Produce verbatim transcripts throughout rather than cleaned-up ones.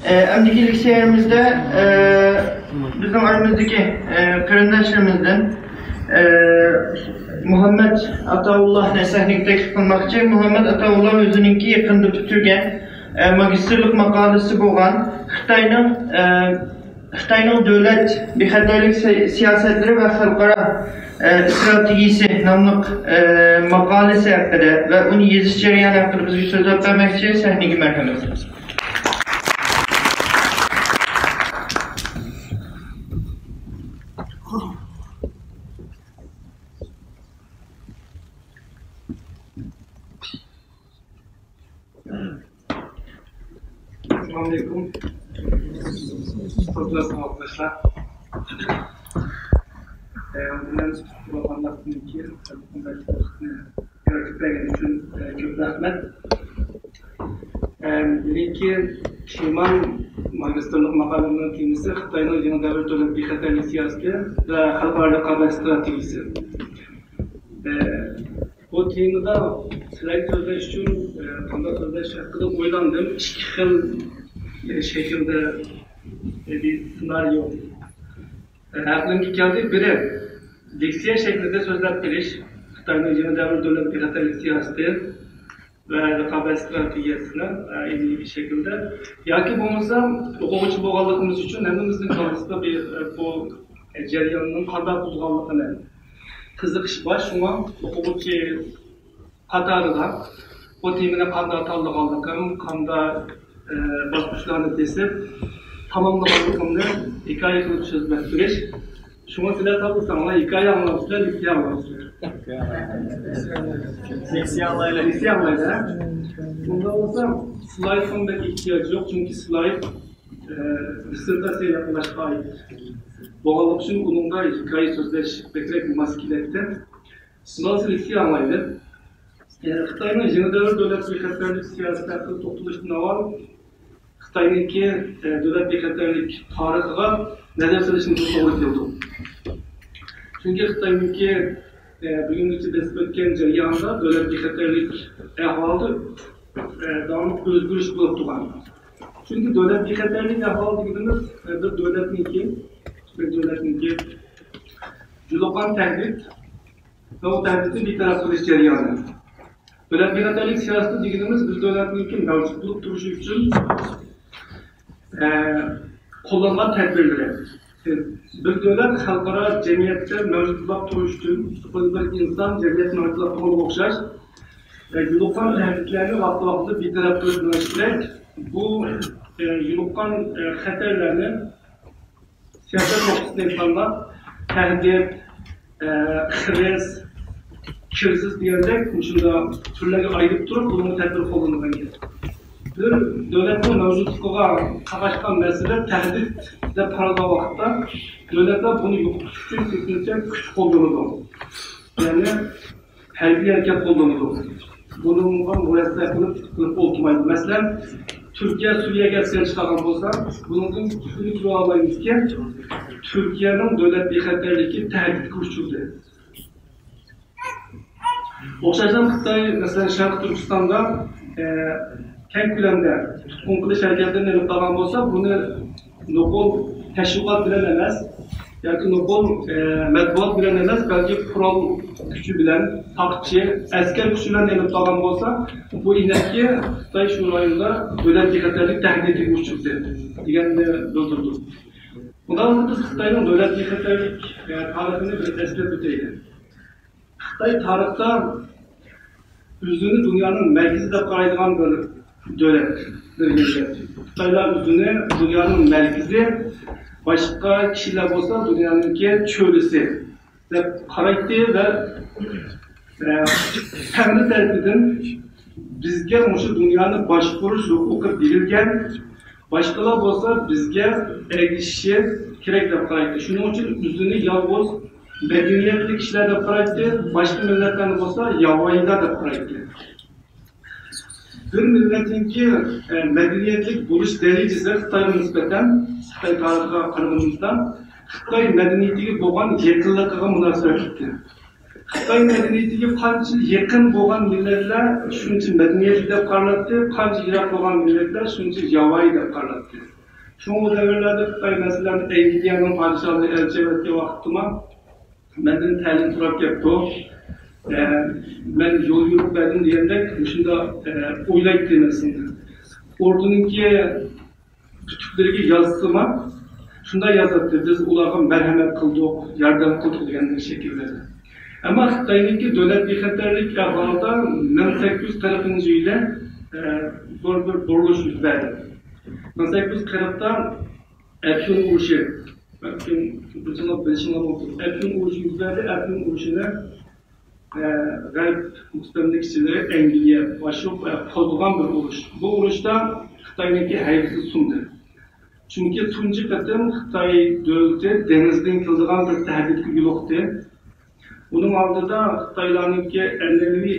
ئەمدىكى لېكسىيەمىزدە، ئە، بىزنىڭ ئارىمىزدىكى، ئە، قېرىنداشلىرىمىزدىن، ئە، مۇھەممەد ئاتاۋۇللاھنى سەھنىگە تەكلىپ قىلماقچى. مۇھەممەد ئاتاۋۇللاھ ئۆزىنىڭكى يېقىندا پۈتتۈرگەن، ئە، ماگىستىرلىق ماقالىسى بولغان خىتاينىڭ، ئە، خىتاينىڭ دۆلەت بىخەتەرلىك سى-، سىياسەتلىرى ۋە خەلقئارا، ئە، ئىستراتېگىيىسى ناملىق، ئە، ماقالىسى ھەققىدە ۋە ئۇنى يېزىش جەريانى ھەققىدە بىزگە سۆزلەپ بەرمەكچى. سەھنىگە مەرھەمەت. ئەسسالامۇئەلەيكۇم. ھۆرمەتلىك ساۋاقداشلار. ئە، بىلەن تۇتۇپ تۇرغانلىقتىن كېيىن، يارىتىپ بەرگەن ئۈچۈن، ئە، كۆپ رەھمەت. ئە، مېنىڭكى تېمام، ماگىستىرلىق ماقالەمنىڭ تېمىسى خىتاينىڭ يېڭى دەۋر دۆلەت بىخەتەرلىك سىياسىتى ۋە خەلقئارا رىقابەت ئىستراتېگىيىسى. ئە، بۇ تېمىدا سىلەرگە سۆزلەش ئۈچۈن، ئە، قانداق سۆزلەش ھەققىدە ئويلاندىم. ئىككى خىل، ئە، شەكىلدە، ئە، بىر سېنارىيو، ئە، ئەقلىمگە كەلدى. بىرى، لېكسىيە شەكلىدە سۆزلەپ بېرىش، خىتاينىڭ يېڭى دەۋر دۆلەت بىخەتەرلىك سىياسىتى ۋە رىقابەت ئىستراتېگىيەسىنى، ئە، ئىلمىي شەكىلدە ياكى بولمىسا ئوقۇغۇچى بولغانلىقىمىز ئۈچۈن ھەممىمىزنىڭ كاللىسىدا بىر، ئە، بۇ، ئە، جەرياننىڭ قانداق بولغانلىقىنى قىزىقىش بار. شۇڭا ئوقۇغۇچى قاتارىدا بۇ تېمىنى قانداق تاللىغانلىقىم، قانداق، ئە، باسقۇچلارنى بېسىپ تاماملىغانلىقىمنى ھېكايە قىلىپ سۆزلەپ بېرىش. شۇڭا سىلەر تاللىساڭلار، ھېكايە ئاڭلامسىلەر، لېكسىيە ئاڭلامسىلەر؟ لېكسىيە ئاڭلايلى. لېكسىيە ئاڭلايلى، ھە؟ بۇنداق بولسا سلايدقىمۇ بەك ئېھتىياج يوق، چۈنكى سلايد، ئە، دىسسېرتاتسىيە ياقلاشقا ئائىت بولغانلىقى ئۈچۈن ئۇنىڭغا ھېكايە سۆزلەش بەكرەك ماس كېلەتتى. شۇنداق بولسا لېكسىيە ئاڭلايلى. ئە، خىتاينىڭ يېڭى دەۋر دۆلەت بىخەتەرلىك سىياسىتى ھەققىدە توختىلىشتىن ئاۋۋال خىتاينىڭكى، ئە، دۆلەت بىخەتەرلىك تارىخىغا نەزەر سېلىشىمىزغا توغرا كېلىدۇ. چۈنكى خىتاينىڭكى، ئە، بۈگۈنگىچە بېسىپ ئۆتكەن جەريانىدا دۆلەت بىخەتەرلىك ئەھۋالىدا، ئە، داۋاملىق ئۆزگىرىش بولۇپ تۇرغان. چۈنكى دۆلەت بىخەتەرلىك ئەھۋالى دېگىنىمىز، ئە، بىر دۆلەتنىڭكى، بىر دۆلەتنىڭكى يولۇققان تەھدىت ۋە ئۇ تەھدىتنى بىر تەرەپ قىلىش جەريانى. دۆلەت بىخەتەرلىك سىياسىتى دېگىنىمىز بىر دۆلەتنىڭكى مەۋجۇت بولۇپ تۇرۇشى ئۈچۈن، ئە، قوللانغان تەدبىرلىرى. بىر دۆلەت خەلقئارا جەمئىيەتتە مەۋجۇت بولۇپ تۇرۇش ئۈچۈن، خۇددى بىر ئىنسان جەمئىيەتتە مەۋجۇت بولۇپ تۇرغانغا ئوخشاش، ئە، يولۇققان تەھدىتلەرنى ۋاقتى-ۋاقتىدا بىر تەرەپ قىلىپ مېڭىش كېرەك. بۇ، ئە، يولۇققان، ئە، خەتەرلەرنى سىياسەت نۇقتىسىدىن ئېيتقاندا، تەھدىت، ئە، خىرىس، كىرىزىس دېگەندەك مۇشۇنداق تۈرلەرگە ئايرىپ تۇرۇپ، بۇنىڭغا تەدبىر قوللىنىدىغان گەپ. بىر دۆلەتنىڭ مەۋجۇتلۇقىغا قاتناشقان مەسىلە تەھدىت دەپ قارالغان ۋاقىتتا، دۆلەتلەر بۇنى يوقىتىش ئۈچۈن كۆپىنچە كۈچ قوللىنىدۇ. يەنى ھەربىي ھەرىكەت قوللىنىدۇ. بۇنىڭغا مۇرەسسە قىلىپ، قىلىپ ئولتۇرمايدۇ. مەسىلەن، تۈركىيە سۈرىيەگە ئەسكەر چىقارغان بولسا، بۇنىڭدىن شۇنى كۆرۈۋالايمىزكى، تۈركىيەنىڭ دۆلەت بىخەتەرلىكى تەھدىتكە ئۇچرىدى. ئوخشاشلا خىتاي، مەسىلەن، شەرقىي تۈركىستاندا، ئە، كەڭ كۆلەمدە تۇتقۇن قىلىش ھەرىكەتلىرىنى ئېلىپ بارغان بولسا، بۇنى نوقۇل تەشۋىقات بىلەن ئەمەس، ياكى نوقۇل، ئە، مەتبۇئات بىلەن ئەمەس، بەلكى قورال كۈچى بىلەن، ساقچى، ئەسكەر كۈچى بىلەن ئېلىپ بارغان بولسا، بۇ ئېنىقكى خىتاي شۇ رايوندا دۆلەت بىخەتەرلىك تەھدىتىگە ئۇچرىدى دېگەننى بىلدۈردى. بۇنداق بولسا بىز خىتاينىڭ دۆلەت بىخەتەرلىك، ئە، تارىخىنى بىر ئەسلەپ ئۆتەيلى. خىتاي تارىختا ئۆزىنى دۇنيانىڭ مەركىزى دەپ قارايدىغان بىر دۆلەت، بىر مىللەت. خىتايلار ئۆزىنى دۇنيانىڭ مەركىزى، باشقا كىشىلەر بولسا دۇنيانىڭكى چۆلىسى دەپ قارايتتى ۋە، ئە، تەڭرى تەرىپىدىن بىزگە مۇشۇ دۇنيانى باشقۇرۇش ھوقۇقى بېرىلگەن، باشقىلار بولسا بىزگە ئەگىشىشى كېرەك دەپ قارايتتى. شۇنىڭ ئۈچۈن ئۆزىنى يالغۇز مەدەنىيەتلىك كىشىلەر دەپ قارايتتى، باشقا مىللەتلەرنى بولسا ياۋايىلار دەپ قارايتتى. بىر مىللەتنىڭكى، ئە، مەدەنىيەتلىك بولۇش دەرىجىسى خىتايغا نىسبەتەن، خىتاي تارىخىغا قارىغىنىمىزدا، خىتاي مەدەنىيىتىگە بولغان يېقىنلىقىغا مۇناسىۋەتلىكتىر. خىتاي مەدەنىيىتىگە قانچە يېقىن بولغان مىللەتلەر شۇنچە مەدەنىيەتلىك دەپ قارىلاتتى، قانچە يىراق بولغان مىللەتلەر شۇنچە ياۋايى دەپ قارىلاتتى. شۇڭا ئۇ دەۋرلەردە خىتاي، مەسىلەن، ئەنگلىيەنىڭ پادىشاھلىرى ئەلچى ئەۋەتكەن ۋاقىتتىمۇ مەندىن تەلىم سوراپ كەپتۇ. ئە، مەن يول يورۇق بەردىم دېگەندەك مۇشۇنداق، ئە، ئويلايتتى مەسىلەن. ئوردىنىڭكى پۈتۈكلىرىگە يازسىما، شۇنداق يازاتتى، بىز ئۇلارغا مەرھەمەت قىلدۇق، ياردەم قىلدۇق دېگەندەك شەكىللەردە. ئەمما خىتاينىڭكى دۆلەت بىخەتەرلىك ئەھۋالىدا مىڭ سەككىز يۈز قىرىقىنچى يىلى، ئە، زور بىر بۇرۇلۇش يۈز بەردى. مىڭ سەككىز يۈز قىرىقتا ئەپيۈن ئۇرۇشى، بەلكىم بىلىشىڭلار، بىلىشىڭلار مۇمكىن. ئەپيۈن ئۇرۇشى يۈز بەردى. ئەپيۈن ئۇرۇشىنى، ئە، غەرب مۇستەملىكىچىلىرى ئەنگلىيە باشلىقى، ئە، قوزغىغان بىر ئۇرۇش. بۇ ئۇرۇشتا خىتاينىڭكى ھەيۋىتى سۇندى. چۈنكى تۇنجى قېتىم خىتاي دۆلىتى دېڭىزدىن كېلىدىغان بىر تەھدىتكە يولۇقتى. ئۇنىڭ ئالدىدا خىتايلارنىڭكى ئەنئەنىۋى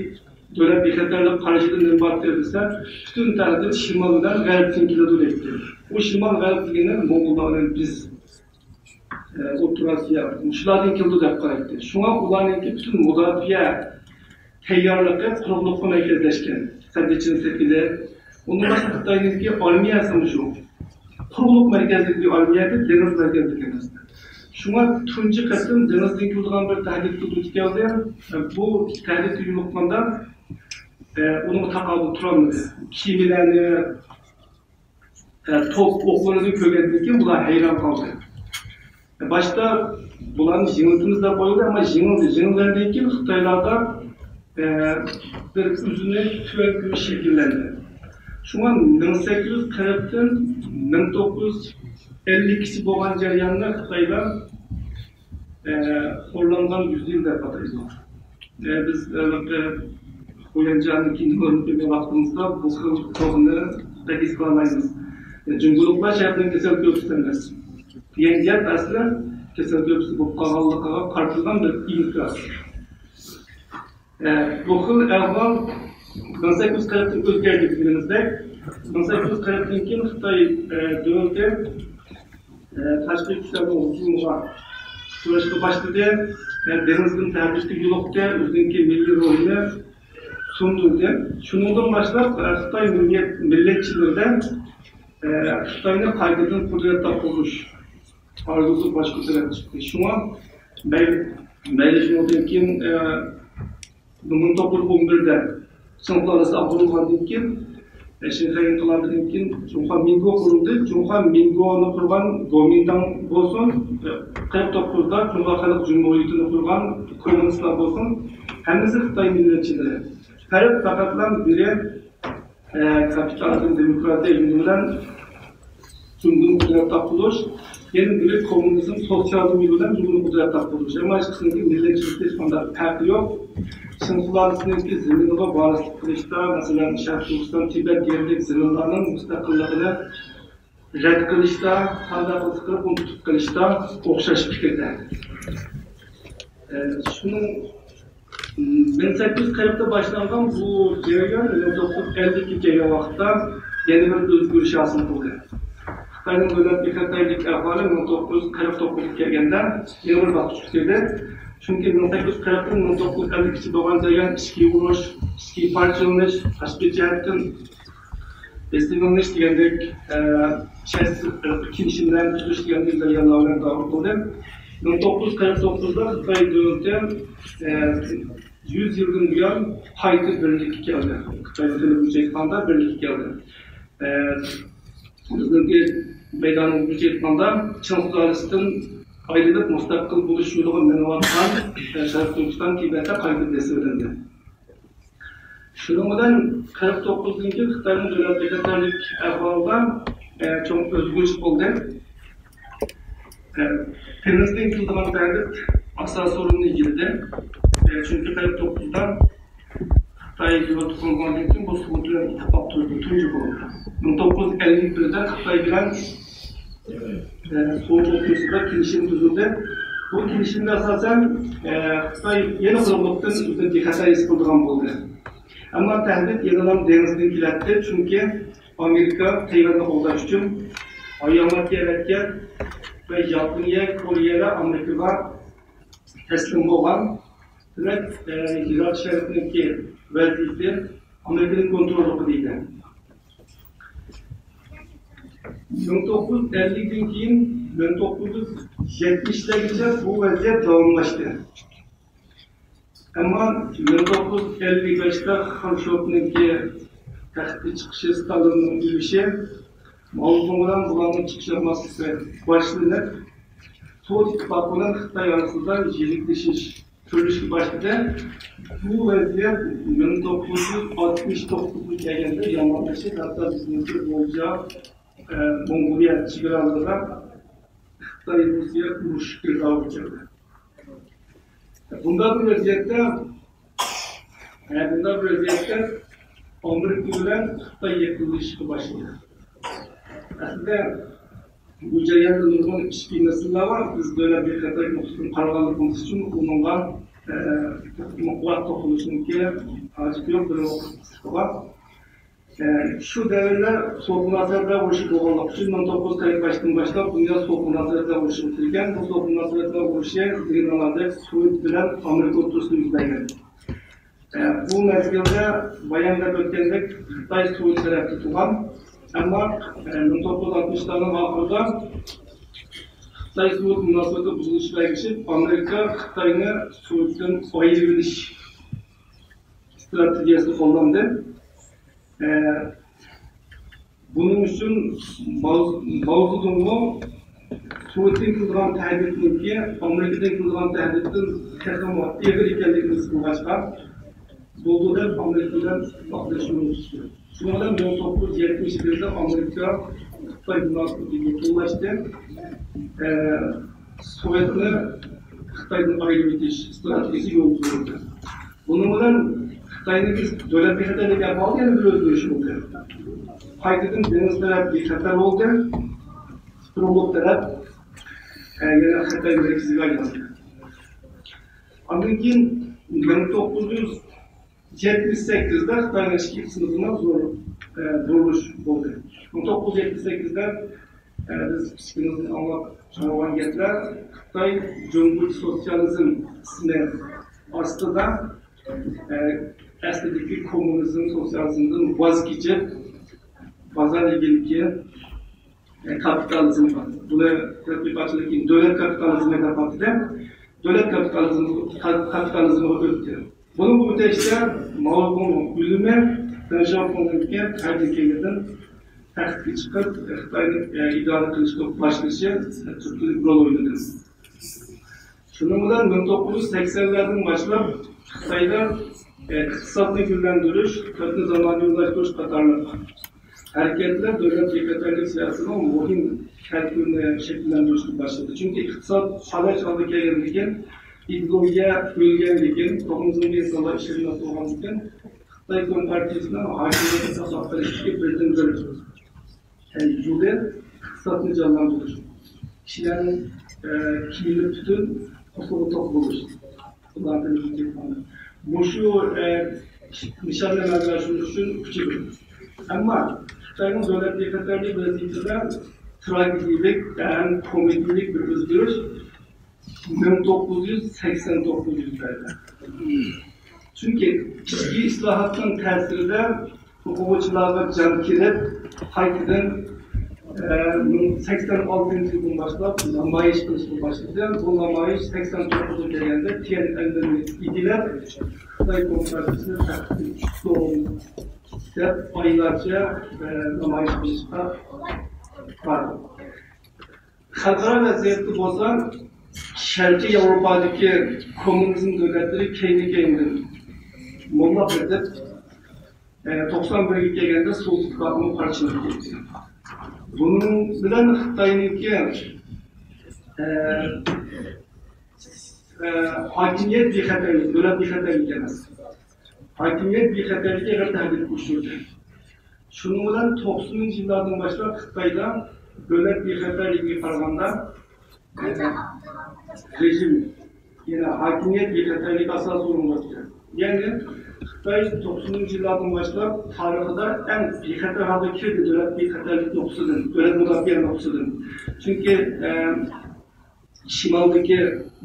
دۆلەت بىخەتەرلىك قارىشىدا نېمە بار دېسە، پۈتۈن تەھدىت شىمال بىلەن غەربتىن كېلىدۇ دەيتتى. ئۇ شىمال غەرب دېگىنى موڭغۇللار بىلەن بىز، ئە، ئوتتۇرا ئاسىيا، مۇشۇلاردىن كېلىدۇ دەپ قارايتتى. شۇڭا ئۇلارنىڭكى پۈتۈن مۇداپىئە تەييارلىقى قۇرۇقلۇققا مەركەزلەشكەن. سەددىچىن سېپىلى، ئۇنىڭ باشقا خىتاينىڭكى ئارمىيەسىمۇ شۇ. قۇرۇقلۇق مەركەزلىك بىر ئارمىيە، دېڭىز مەركەزلىك ئەمەس. شۇڭا تۇنجى قېتىم دېڭىزدىن كېلىدىغان بىر تەھدىتكە دۇچ كەلدى. بۇ تەھدىتكە يولۇققاندا، ئە، ئۇنىڭغا تاقابىل تۇرالمىدى. كېمىلەرنى، ئە، توپ ئوقلىرىنى كۆرگەندىن كېيىن بۇلار ھەيران قالدى. باشتا بۇلارنى يېڭىلتىمىز دەپ ئويلىدى، ئەمما يېڭىلدى. يېڭىلگەندىن كېيىن خىتايلاردا، ئە، بىر ئۆزىنى تۆۋەن كۆرۈش شەكىللەندى. شۇڭا مىڭ سەككىز يۈز قىرىقتىن مىڭ توققۇز يۈز ئەللىككىچە بولغان جەرياننى خىتايلار، ئە، خورلانغان يۈز يىل دەپ ئاتايدۇ. ئە، بىز، ئە، ھېلىقى خويەنجاننىڭ كىنولىرىنى كۆرگەن ۋاقتىمىزدا بۇ خىل توغرىنى بەك ھېس قىلالايمىز. ئە، جۇڭگولۇقلار شەرقنىڭ كېسەل كۆرپىسى ئەمەس. يەنجيەن ئەسلى كېسەل كۆرپىسى بولۇپ قالغانلىقىغا قارىتىلغان بىر ئىنكاس. ئە، بۇ خىل ئەھۋال مىڭ سەككىز يۈز قىرىقتىن ئۆزگەردى دېگىنىمىزدەك، مىڭ سەككىز يۈز قىرىقتىن كېيىن خىتاي، ئە، دۆلىتى، ئە، تاشقى كۈچلەرنىڭ ھۇجۇمىغا ئۇچراشقا باشلىدى. ئە، دېڭىزدىن تەھدىتكە يولۇقتى، ئۆزىنىڭكى مىللىي روھىنى سۇندۇردى. شۇنىڭدىن باشلاپ، ئە، خىتاي مىللىيەت، مىللەتچىلىرىدە، ئە، خىتاينى قايتىدىن قۇدرەتتە قۇرۇش ئارزۇسى باش كۆتۈرۈپ چىقتى. شۇڭا مەيلى، مەيلى شۇنىڭدىن كېيىن، ئە، مىڭ توققۇز يۈز ئون بىردە چىڭ سۇلالىسى ئاغدۇرۇلغاندىن كېيىن، ئە، شىنخەي ئىنقىلابىدىن كېيىن جۇڭخۇا مىنگو قۇرۇلدى. جۇڭخۇا مىنگونى قۇرغان گومىنداڭ بولسۇن، قىرىق توققۇزدا جۇڭخۇا خەلق جۇمھۇرىيىتىنى قۇرغان كوممۇنىستلار بولسۇن، ھەممىسى خىتاي مىللەتچىلىرى. پەرق پەقەتلا بىرى، ئە، كاپىتالىزم، دېموكراتىيە يولى بىلەن جۇڭگونى قۇدرەتتە قۇرۇش، يەنە بىرى كوممۇنىزم، سوتسىيالىزم يولى بىلەن جۇڭگونى قۇدرەتتە قۇرۇش. ئەمما ئىككىسىنىڭكى مىللەتچىلىكتە ھېچقانداق پەرقى يوق. چىڭ سۇلالىسىنىڭكى زېمىنىغا ۋارىسلىق قىلىشتا، مەسىلەن، شەرقىي تۈركىستان، تىبەت يەرلىك زېمىنلارنىڭ مۇستەقىللىقىنى رەت قىلىشتا، قانداق قىلسا قىلىپ ئۇنى تۇتۇپ قېلىشتا ئوخشاش پىكىردە. ئە، شۇنىڭ، مىڭ سەككىز يۈز قىرىقتا باشلانغان بۇ جەريان مىڭ توققۇز يۈز ئەللىككە كەلگەن ۋاقىتتا يەنە بىر ئۆزگىرىش ھاسىل قىلدى. خىتاينىڭ دۆلەت بىخەتەرلىك ئەھۋالى مىڭ توققۇز يۈز قىرىق توققۇزغا كەلگەندە يەنە بىر باسقۇچقا كىردى. چۈنكى مىڭ سەككىز يۈز قىرىقتىن مىڭ توققۇز يۈز ئەللىككىچە بولغان جەريان ئىچكى ئۇرۇش، ئىچكى پارچىلىنىش، تاشقى جەھەتتىن بېسىۋېلىنىش دېگەندەك، ئە، چەت كېلىشىملەرنى تۈزۈش دېگەندەك جەريانلار بىلەن داۋام قىلدى. مىڭ توققۇز يۈز قىرىق توققۇزدا خىتاي دۆلىتى، ئە، يۈز يىلدىن بۇيان قايتا بىرلىككە كەلدى. خىتاي تىلى بويىچە ئېيتقاندا بىرلىككە كەلدى. ئە، بىزنىڭكى مەيدانىمىز بويىچە ئېيتقاندا چىڭ سۇلالىسىدىن ئايرىلىپ مۇستەقىل بولۇش يولىغا مېڭىۋاتقان، ئە، شەرقىي تۈركىستان تىبەتتە قايتا بېسىۋېلىندى. شۇنىڭ بىلەن قىرىق توققۇزدىن كېيىن خىتاينىڭ دۆلەت بىخەتەرلىك ئەھۋالىدا، ئە، چوڭ ئۆزگىرىش بولدى. ئە، دېڭىزدىن كېلىدىغان تەھدىت ئاساسىي ئورۇننى ئىگىلىدى. ئە، چۈنكى قىرىق توققۇزدا خىتاي دۆلىتى قۇرۇلغاندىن كېيىن بۇ سوۋېت بىلەن ئىتتىپاق تۇردى، تۇنجى بولدى. مىڭ توققۇز يۈز ئەللىك بىردە خىتاي بىلەن ئە، سوۋېت ئوتتۇرىسىدا كېلىشىم تۈزۈلدى. بۇ كېلىشىمگە ئاساسەن، ئە، خىتاي يەنە قۇرۇقلۇقتىن ئۆزىنى بىخەتەر ھېس قىلىدىغان بولدى. ئەمما تەھدىت يەنىلا دېڭىزدىن كېلەتتى، چۈنكى ئامېرىكا تەيۋەننى قوغداش ئۈچۈن ھاياماكى ئەۋەتكەن ۋە ياپونىيە، كورېيەلەر ئامېرىكىغا تەسلىم بولغان. دېمەك، ئە، يىراق شەرقنىڭكى ۋەزىيىتى ئامېرىكىنىڭ كونتروللۇقىدا ئىدى. مىڭ توققۇز يۈز ئەللىكتىن كېيىن مىڭ توققۇز يۈز يەتمىشلەرگىچە بۇ ۋەزىيەت داۋاملاشتى. ئەمما مىڭ توققۇز يۈز ئەللىك بەشتە خرۇشچوفنىڭكى تەختكە چىقىشى، ستالىننىڭ ئۆلۈشى، ماۋزېدۇڭ بىلەن بۇلارنىڭ چىقىشالماسلىقى باشلىنىپ، سوۋېت ئىتتىپاقى بىلەن خىتاي ئارىسىدا يىرىكلىشىش كۆرۈلۈشكە باشلىدى. بۇ ۋەزىيەت مىڭ توققۇز يۈز ئاتمىش توققۇزغا كەلگەندە يامانلىشىپ، ھەتتا بىزنىڭكى غۇلجا، ئە، موڭغۇلىيە چېگرالىرىدا خىتاي-روسىيە ئۇرۇش گىردابىغا كىردى. بۇنداق بىر ۋەزىيەتتە، ئە، بۇنداق بىر ۋەزىيەتتە ئامېرىكا بىلەن خىتاي يېقىنلىشىشقا باشلىدى. ئەسلىدە بۇ جەرياندا نۇرغۇن ئىچكى مەسىلىلەر بار. بىز دۆلەت بىخەتەرلىك نۇقتىسىدىن قارىغانلىقىمىز ئۈچۈن ئۇنىڭغا، ئە، مۇتلەق توختىلىشنىڭكى ھاجىتى يوق، بىر ۋاقىت قىسلىقى بار. ئە، شۇ دەۋرلەر سوغۇق مۇناسىۋەتلەر ئۇرۇشى بولغانلىقى ئۈچۈن، مىڭ توققۇز يۈز قىرىق بەشتىن باشلاپ دۇنيا سوغۇق مۇناسىۋەتلەر ئۇرۇشى ئۆتۈلگەن. بۇ سوغۇق مۇناسىۋەتلەر ئۇرۇشى دېگەن ھالدا سوۋېت بىلەن ئامېرىكا ئوتتۇرىسىدا يۈز بەرگەن. ئە، بۇ مەزگىلدە بايان دەپ ئۆتكەندەك، خىتاي سوۋېت تەرەپتە تۇرغان. ئەمما، ئە، مىڭ توققۇز يۈز ئاتمىشلارنىڭ ئاخىرىدا خىتاي سوۋېت مۇناسىۋىتى بۇزۇلۇشقا ئەگىشىپ، ئامېرىكا خىتاينى سوۋېتتىن ئايرىۋېلىش ئىستراتېگىيەسىنى قوللاندى. ئە، بۇنىڭ ئۈچۈن ماۋ-، ماۋزېدۇڭمۇ سوۋېتتىن كېلىدىغان تەھدىتنىڭكى ئامېرىكىدىن كېلىدىغان تەھدىتتىن تېخىمۇ ئېغىر ئىكەنلىكىنى ھېس قىلغاچقا، بولدى دەپ ئامېرىكا بىلەن ئىتتىپاقلىشىشنى تۇتتى. شۇنىڭ بىلەن مىڭ توققۇز يۈز يەتمىش بىردە ئامېرىكا خىتاي مۇناسىۋىتى يېقىنلاشتى. ئە، سوۋېتنى خىتايدىن ئايرىۋېتىش ئىستراتېگىيەسى يولغا قويۇلدى. بۇنىڭ بىلەن خىتاينى بىز دۆلەت بىخەتەرلىكى ئەھۋالىدا يەنە بىر ئۆزگىرىش بولدى. قايتىدىن دېڭىز تەرەپ بىخەتەر بولدى. قۇرۇقلۇق تەرەپ، ئە، يەنە خىتاي مەركىزىگە ئايلاندى. ئاندىن كېيىن مىڭ توققۇز يۈز يەتمىش سەككىزدە خىتاينىڭ ئىچكى قىسمىدىمۇ زور، ئە، بۇرۇلۇش بولدى. مىڭ توققۇز يۈز يەتمىش سەككىزدە، ئە، بىز كىچىكىمىزدىن ئاڭلاپ چوڭىغان گەپلەر، خىتاي جۇڭگوچە سوتسىيالىزم ئىسمى ئاستىدا، ئە، ئەسلىدىكى كوممۇنىزم، سوتسىيالىزمدىن ۋاز كېچىپ، بازار ئىگىلىكى، ئە، كاپىتالىزمغا، بۇنى تەتبىقاتچىلىق كېيىن دۆلەت كاپىتالىزمى دەپ ئاتىدى. دۆلەت كاپىتالىزمى، كاپىتالىزمغا ئۆتتى. بۇنىڭ ئۆتەشتە ماۋزېدۇڭنىڭ ئۆلۈمى، دېڭ شياۋپىڭنىڭكى خىتايدىن كېيىندىن تەختكە چىقىپ، خىتاينى، ئە، ئىدارە قىلىشقا باشلىشى، ئە، تۈرتكىلىك رول ئوينىدى. شۇنىڭ بىلەن مىڭ توققۇز يۈز سەكسەنلەردىن باشلاپ خىتايدا، ئە، ئىقتىسادنى گۈللەندۈرۈش، تۆتنى زامانىۋىلاشتۇرۇش قاتارلىق ھەرىكەتلەر دۆلەت بىخەتەرلىك سىياسىتىنىڭ مۇھىم كەلكۈنىنى شەكىللەندۈرۈشكە باشلىدى. چۈنكى ئىقتىساد پالەچ ھالغا كەلگەندىكىن، ئىدېئولوگىيە ئۆلگەندىكىن، توپلۇمىمىزنىڭ ئىنسانلار ئىشلىرىنى قىلغاندىكىن، خىتاي كومپارتىيىسىنىڭ ھاكىمىيەتنى ساقلاپ قېلىشتىكى بىردىنبىر يولى ئىقتىسادنى جانلاندۇرۇش. كىشىلەرنىڭ، ئە، كىيىمى پۈتۈن، قورسىقى توق بولۇش. مۇشۇ، ئە، نىشاننى ئەمەلگە ئاشۇرۇش ئۈچۈن كۈچىدۇر. ئەمما خىتاينىڭ دۆلەت بىخەتەرلىك ۋەزىيىتىدە تراگېدىيەلىك ھەم كومېدىيەلىك بىر ئۆزگىرىش مىڭ توققۇز يۈز سەكسەن توققۇزىنچى يىللاردا. چۈنكى ئىچكى ئىسلاھاتنىڭ تەسىرىدە ئوقۇغۇچىلارغا جان كىرىپ، قايتىدىن، ئە، سەكسەن ئالتىنچى يىلدىن باشلاپ نامايىش قىلىشقا باشلىدى. بۇ نامايىش سەكسەن توققۇزغا كەلگەندە تيەنئەنمېننى ئىگىلەپ، خىتاي كومپارتىيىسىنى تەختتىن چۈشۈرۈڭ دەپ ئايلارچە، ئە، نامايىش قىلىشقا باردى. خەلقئارا ۋەزىيەتتە بولسا، شەرقىي ياۋروپادىكى كوممۇنىزم دۆلەتلىرى كەينى-كەينىدىن موللاق ئېتىپ، ئە، توقسان بىرگە كەلگەندە سوۋېت ئىتتىپاقىمۇ پارچىلىنىپ كەتتى. بۇنىڭ بىلەن خىتاينىڭكى، ئە، ئە، ھاكىمىيەت بىخەتەرلىكى، دۆلەت بىخەتەرلىكى ئەمەس، ھاكىمىيەت بىخەتەرلىكى ئېغىر تەھدىتكە ئۇچرىدى. شۇنىڭ بىلەن توقسىنىنچى يىللاردىن باشلاپ خىتايدا دۆلەت بىخەتەرلىكىگە قارىغاندا، رېژىم، يەنى ھاكىمىيەت بىخەتەرلىكى ئاساسىي ئورۇنغا ئۆتتى. يەنى خىتاي توقسىنىنچى يىللاردىن باشلاپ تارىخىدا ئەڭ بىخەتەر ھالغا كىردى، دۆلەت بىخەتەرلىك نۇقتىسىدىن، دۆلەت مۇداپىئە نۇقتىسىدىن. چۈنكى، ئە، شىمالدىكى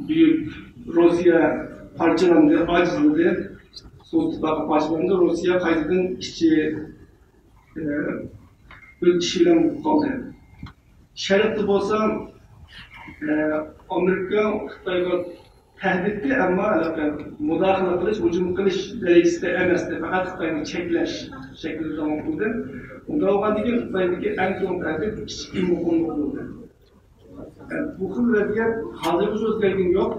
بۈيۈك روسىيە پارچىلاندى، ئاجىزلىدى. سوۋېت ئىتتىپاقى پارچىلاندى، روسىيە قايتىدىن ئىچى، ئە، ئۆز ئىشى بىلەن بولۇپ قالدى. شەرقتە بولسا، ئە، ئامېرىكا خىتايغا تەھدىتتى، ئەمما ھېلىقى مۇداخىلە قىلىش، ھۇجۇم قىلىش دەرىجىسىدە ئەمەستى، پەقەت خىتاينى چەكلەش شەكلىدە داۋام قىلدى. ئۇنداق بولغاندىكىن خىتايدىكى ئەڭ چوڭ تەھدىت ئىچكى مۇقىملىق بولدى. بۇ خىل ۋەزىيەت ھازىرغىچە ئۆزگەرگىنى يوق.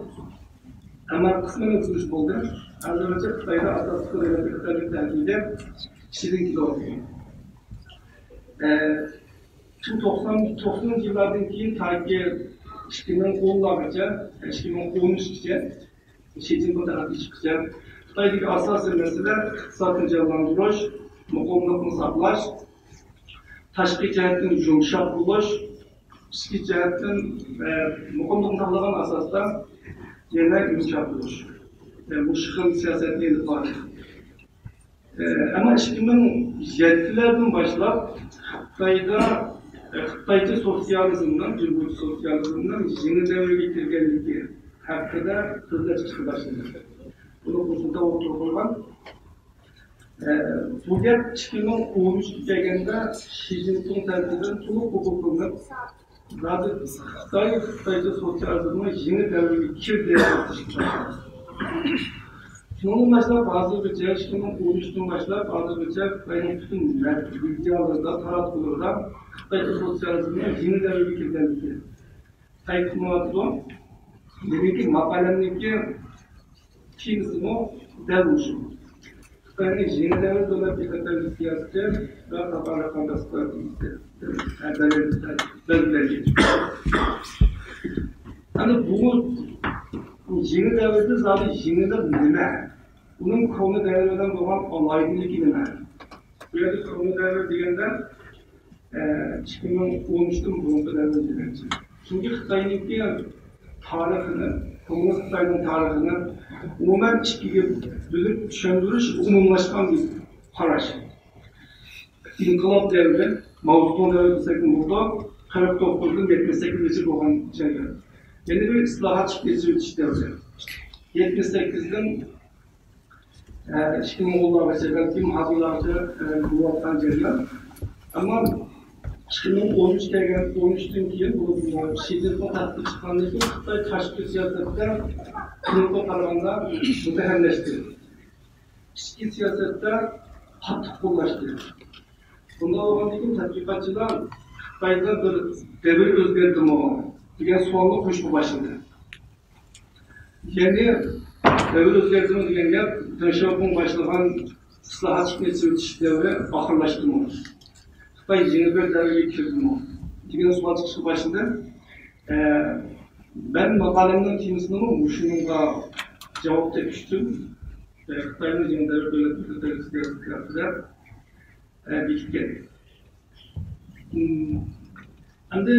ئەمما قىسمەن ئۆزگىرىش بولدى. ھازىرغىچە خىتايدا ئاساسلىق دۆلەتلىك خىتايلىق تەھدىتى شىددىي كېلىۋاتىدۇ. ئە، شۇ توقسان، توقسىنىنچى يىللاردىن كېيىن تاكى ئىككى مىڭ ئونلارغىچە، ئىككى مىڭ ئون ئۈچكىچە، شى جىنپىڭ تەرەققىي چىققىچە خىتايدىكى ئاساسىي مەسىلە ئىقتىسادنى جانلاندۇرۇش، مۇقىملىقنى ساقلاش، تاشقى جەھەتتىن يۇمشاق بولۇش، ئىچكى جەھەتتىن، ئە، مۇقىملىقنى ساقلىغان ئاساستا يەنە يۇمشاق بولۇش. ئە، مۇشۇ خىل سىياسەتنى ئېلىپ باردى. ئە، ئەمما ئىككى مىڭ يەتتىلەردىن باشلاپ خىتايدا، ئە، خىتايچە سوتسىيالىزمنىڭ، جۇڭگوچە سوتسىيالىزمنىڭ يېڭى دەۋرگە كىرگەنلىكى ھەققىدە سۆزلەپ چىقىشقا باشلىدى. بۇنى خۇسۇستا ئوتتۇرىغا قويغان. ئە، بۇ گەپ ئىككى مىڭ ئون ئۈچكە كەلگەندە شى جىنپىڭ تەرىپىدىن تولۇق قوبۇل قىلىنىپ، زادى خىتاي، خىتايچە سوتسىيالىزمنىڭ يېڭى دەۋرىگە كىردى. شۇنىڭدىن باشلاپ ھازىرغىچە، ئىككى مىڭ ئون ئۈچتىن باشلاپ ھازىرغىچە خىتاينىڭ پۈتۈن مەدىيالىرىدا، تاراتقۇلىرىدا خىتايچە سوتسىيالىزمنىڭ يېڭى دەۋرگە كىرگەنلىكى ئېيتىلمايۋاتىدۇ. مېنىڭكى ماقالەمنىڭكى تېمىسىمۇ دەل مۇشۇ. خىتاينىڭ يېڭى دەۋر دۆلەت بىخەتەرلىك سىياسىتى ۋە خەلقئارا رەقابەت ئىستراتېگىيەسى بەلگىلەنگەن. ئەنە بۇ يېڭى دەۋردە زادى يېڭىلىق نېمە؟ ئۇنىڭ كونا دەۋر بىلەن بولغان ئالاھىدىلىكى نېمە؟ بۇ يەردە كونا دەۋر دېگەندە، ئىككى مىڭ ئون ئۈچتىن بۇرۇنقى دەۋر دېمەكچى. چۈنكى خىتاينىڭكى تارىخىنى، كوممۇنىست خىتاينىڭ تارىخىنى ئومۇمەن ئىككىگە بۆلۈپ چۈشەندۈرۈش ئومۇملاشقان بىر قاراش. ئىنقىلاب دەۋرى، ماۋزېدۇڭ دەۋرى دېسەكمۇ بولىدۇ، قىرىق توققۇزدىن يەتمىش سەككىزگىچە بولغان جەريان. يەنە بىر ئىسلاھات، ئىچكى ئېچىۋېتىش دەۋرى. يەتمىش سەككىزدىن ئىككى مىڭ ئونلارغىچە، بەلكىم ھازىرلارغىچە بولۇۋاتقان جەريان. ئەمما ئىككى مىڭ ئون ئۈچ كەلگەن، ئون ئۈچتىن كېيىن بۇ شى جىنپىڭ تەختكە چىققاندىن كېيىن خىتاي تاشقى سىياسەتتە بۇرۇنقىغا قارىغاندا مۇتەھەملەشتى. ئىچكى سىياسەتتە قاتتىق قوللاشتى. بۇنداق بولغاندىن كېيىن تەتقىقاتچىلار خىتايدا بىر دەۋر ئۆزگەردىمۇ دېگەن سوئالنى قويۇشقا باشلىدى. يەنى دەۋر ئۆزگەردىمۇ دېگەن گەپ، دېڭ شياۋپىڭ باشلىغان ئىسلاھات، ئىچكى ئېچىۋېتىش دەۋرى ئاخىرلاشتىمۇ؟ خىتاي يېڭى بىر دەۋرگە كىردىمۇ دېگەن سوئال چىقىشقا باشلىدى. ئە، مەن ماقالەمنىڭ تېمىسىنىمۇ مۇشۇنىڭغا جاۋاب تېپىش ئۈچۈن، ئە، خىتاينىڭ يېڭى دەۋر دۆلەت مىللەتلىرى سىياسىتى ھەققىدە، ئە، بېكىتكەن. ئەمدى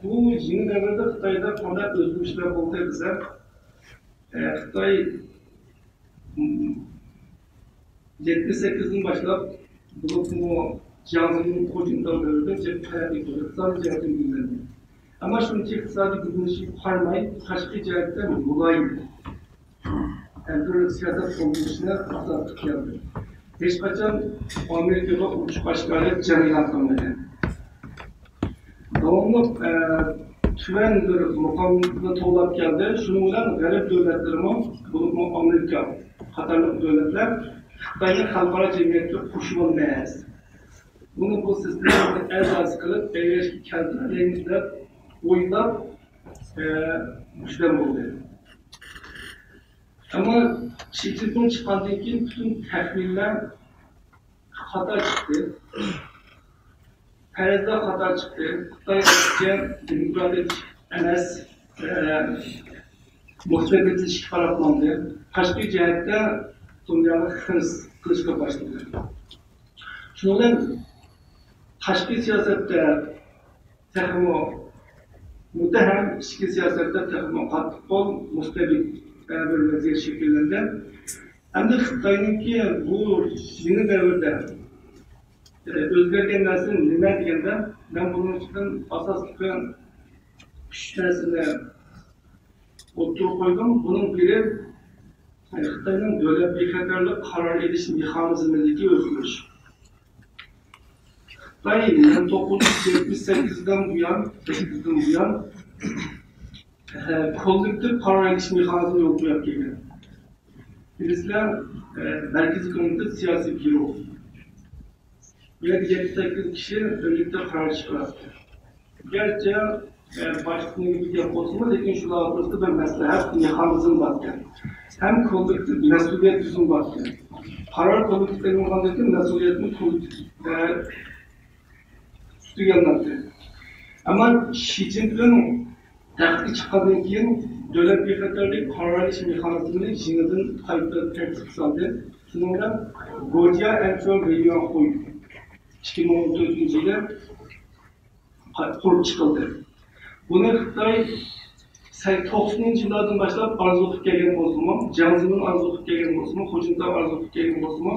بۇ يېڭى دەۋردە خىتايدا قانداق ئۆزگىرىشلەر بولدى دېسە، ئە، خىتاي، ئىم، يەتمىش سەككىزدىن باشلاپ، بولۇپمۇ جياڭ زېمىن خوجىنتاۋ دەۋرىدە جىق تەرەققىي قىلدى، ئىقتىسادىي جەھەتتىن گۈللەندى. ئەمما شۇنچە ئىقتىسادىي گۈللىنىشىگە قارىماي، تاشقى جەھەتتە مۇلايىم بىر سىياسەت قوللىنىشنى ئاساس قىلىپ كەلدى. ھېچقاچان ئامېرىكىغا ئوچۇق ئاشكارا جەڭ ئېلان قىلمىدى. داۋاملىق، ئە، تۆۋەن بىر مۇقامدا توۋلاپ كەلدى. شۇنىڭ بىلەن غەرب دۆلەتلىرىمۇ، بولۇپمۇ ئامېرىكا قاتارلىق دۆلەتلەر خىتاينى خەلقئارا جەمئىيەتكە قوشۇۋالماس، بۇنى بۇ سىستېمىمىزنىڭ ئەزاسى قىلىپ بەلگىلەشكە كەلتۈرەلەيمىز دەپ ئويلاپ، ئە، بىردەم بولدى. ئەمما شى جىنپىڭ چىققاندىن كېيىن پۈتۈن تەخمىنلەر خاتا چىقتى. پەرەزلەر خاتا چىقتى. خىتاي ئەكسىچە دېموكراتىك ئەمەس، ئە، مۇستەبىتلىشىشكە قاراپ ماڭدى. تاشقى جەھەتتە دۇنياغا خىرىس قىلىشقا باشلىدى. شۇنىڭ بىلەن تاشقى سىياسەتتە تېخىمۇ مۇتتەھەم، ئىچكى سىياسەتتە تېخىمۇ قاتتىق قول، مۇستەبىت بىر ۋەزىيەت شەكىللەندى. ئەمدى خىتاينىڭكى بۇ يېڭى دەۋردە ئۆزگەرگەن نەرسە نېمە دېگەندە، مەن بۇنىڭ ئۈستىدىن ئاساسلىقى ئۈچ نەرسىنى ئوتتۇرىغا قويدۇم. بۇنىڭ بىرى، خىتاينىڭ دۆلەت بىخەتەرلىك قارار ئېلىش مېخانىزمىدىكى ئۆزگىرىش. خىتاي مىڭ توققۇز يۈز يەتمىش سەككىزدىن بۇيان، سەككىزدىن بۇيان، ئە، كوللېكتىپ قارار ئېلىش مېخانىزمى يولغا قويۇپ كەلگەن. بىلىسىلەر، ئە، مەركىزىي كومىتېت سىياسىي بيۇرو. بۇ يەردە يەتتە سەككىز كىشى بىرلىكتە قارار چىقىراتتى. گەرچە، ئە، باشلىقنىڭ گېپى گەپ بولسىمۇ، لېكىن شۇلار ئوتتۇرىسىدا بىر مەسلىھەت مېخانىزمى باركەن. ھەم كوللېكتىپ مەسئۇلىيەت تۈزۈمى باركەن. قارار كوللېكتىپ ئېلىنغاندىن كېيىن مەسئۇلىيەتنى كوللېكتىپ، ئە، ئۈستىگە ئالىناتتى. ئەمما شى جىنپىڭ تەختكە چىققاندىن كېيىن، دۆلەت بىخەتەرلىك قارار ئېلىش مېخانىزمىنى يېڭىدىن قايتا تەرتىپكە سالدى. شۇنىڭ بىلەن گوجيا ئەنچۈەن ۋېييۈەنخۇي ئىككى مىڭ ئون تۆتىنچى يىلى قۇرۇپ چىقىلدى. بۇنى خىتاي سەك-، توقسىنىنچى يىللاردىن باشلاپ ئارزۇ قىلىپ كەلگەن بولسىمۇ، جياڭ زېمىن ئارزۇ قىلىپ كەلگەن بولسىمۇ، خۇجىنتاۋ ئارزۇ قىلىپ كەلگەن بولسىمۇ،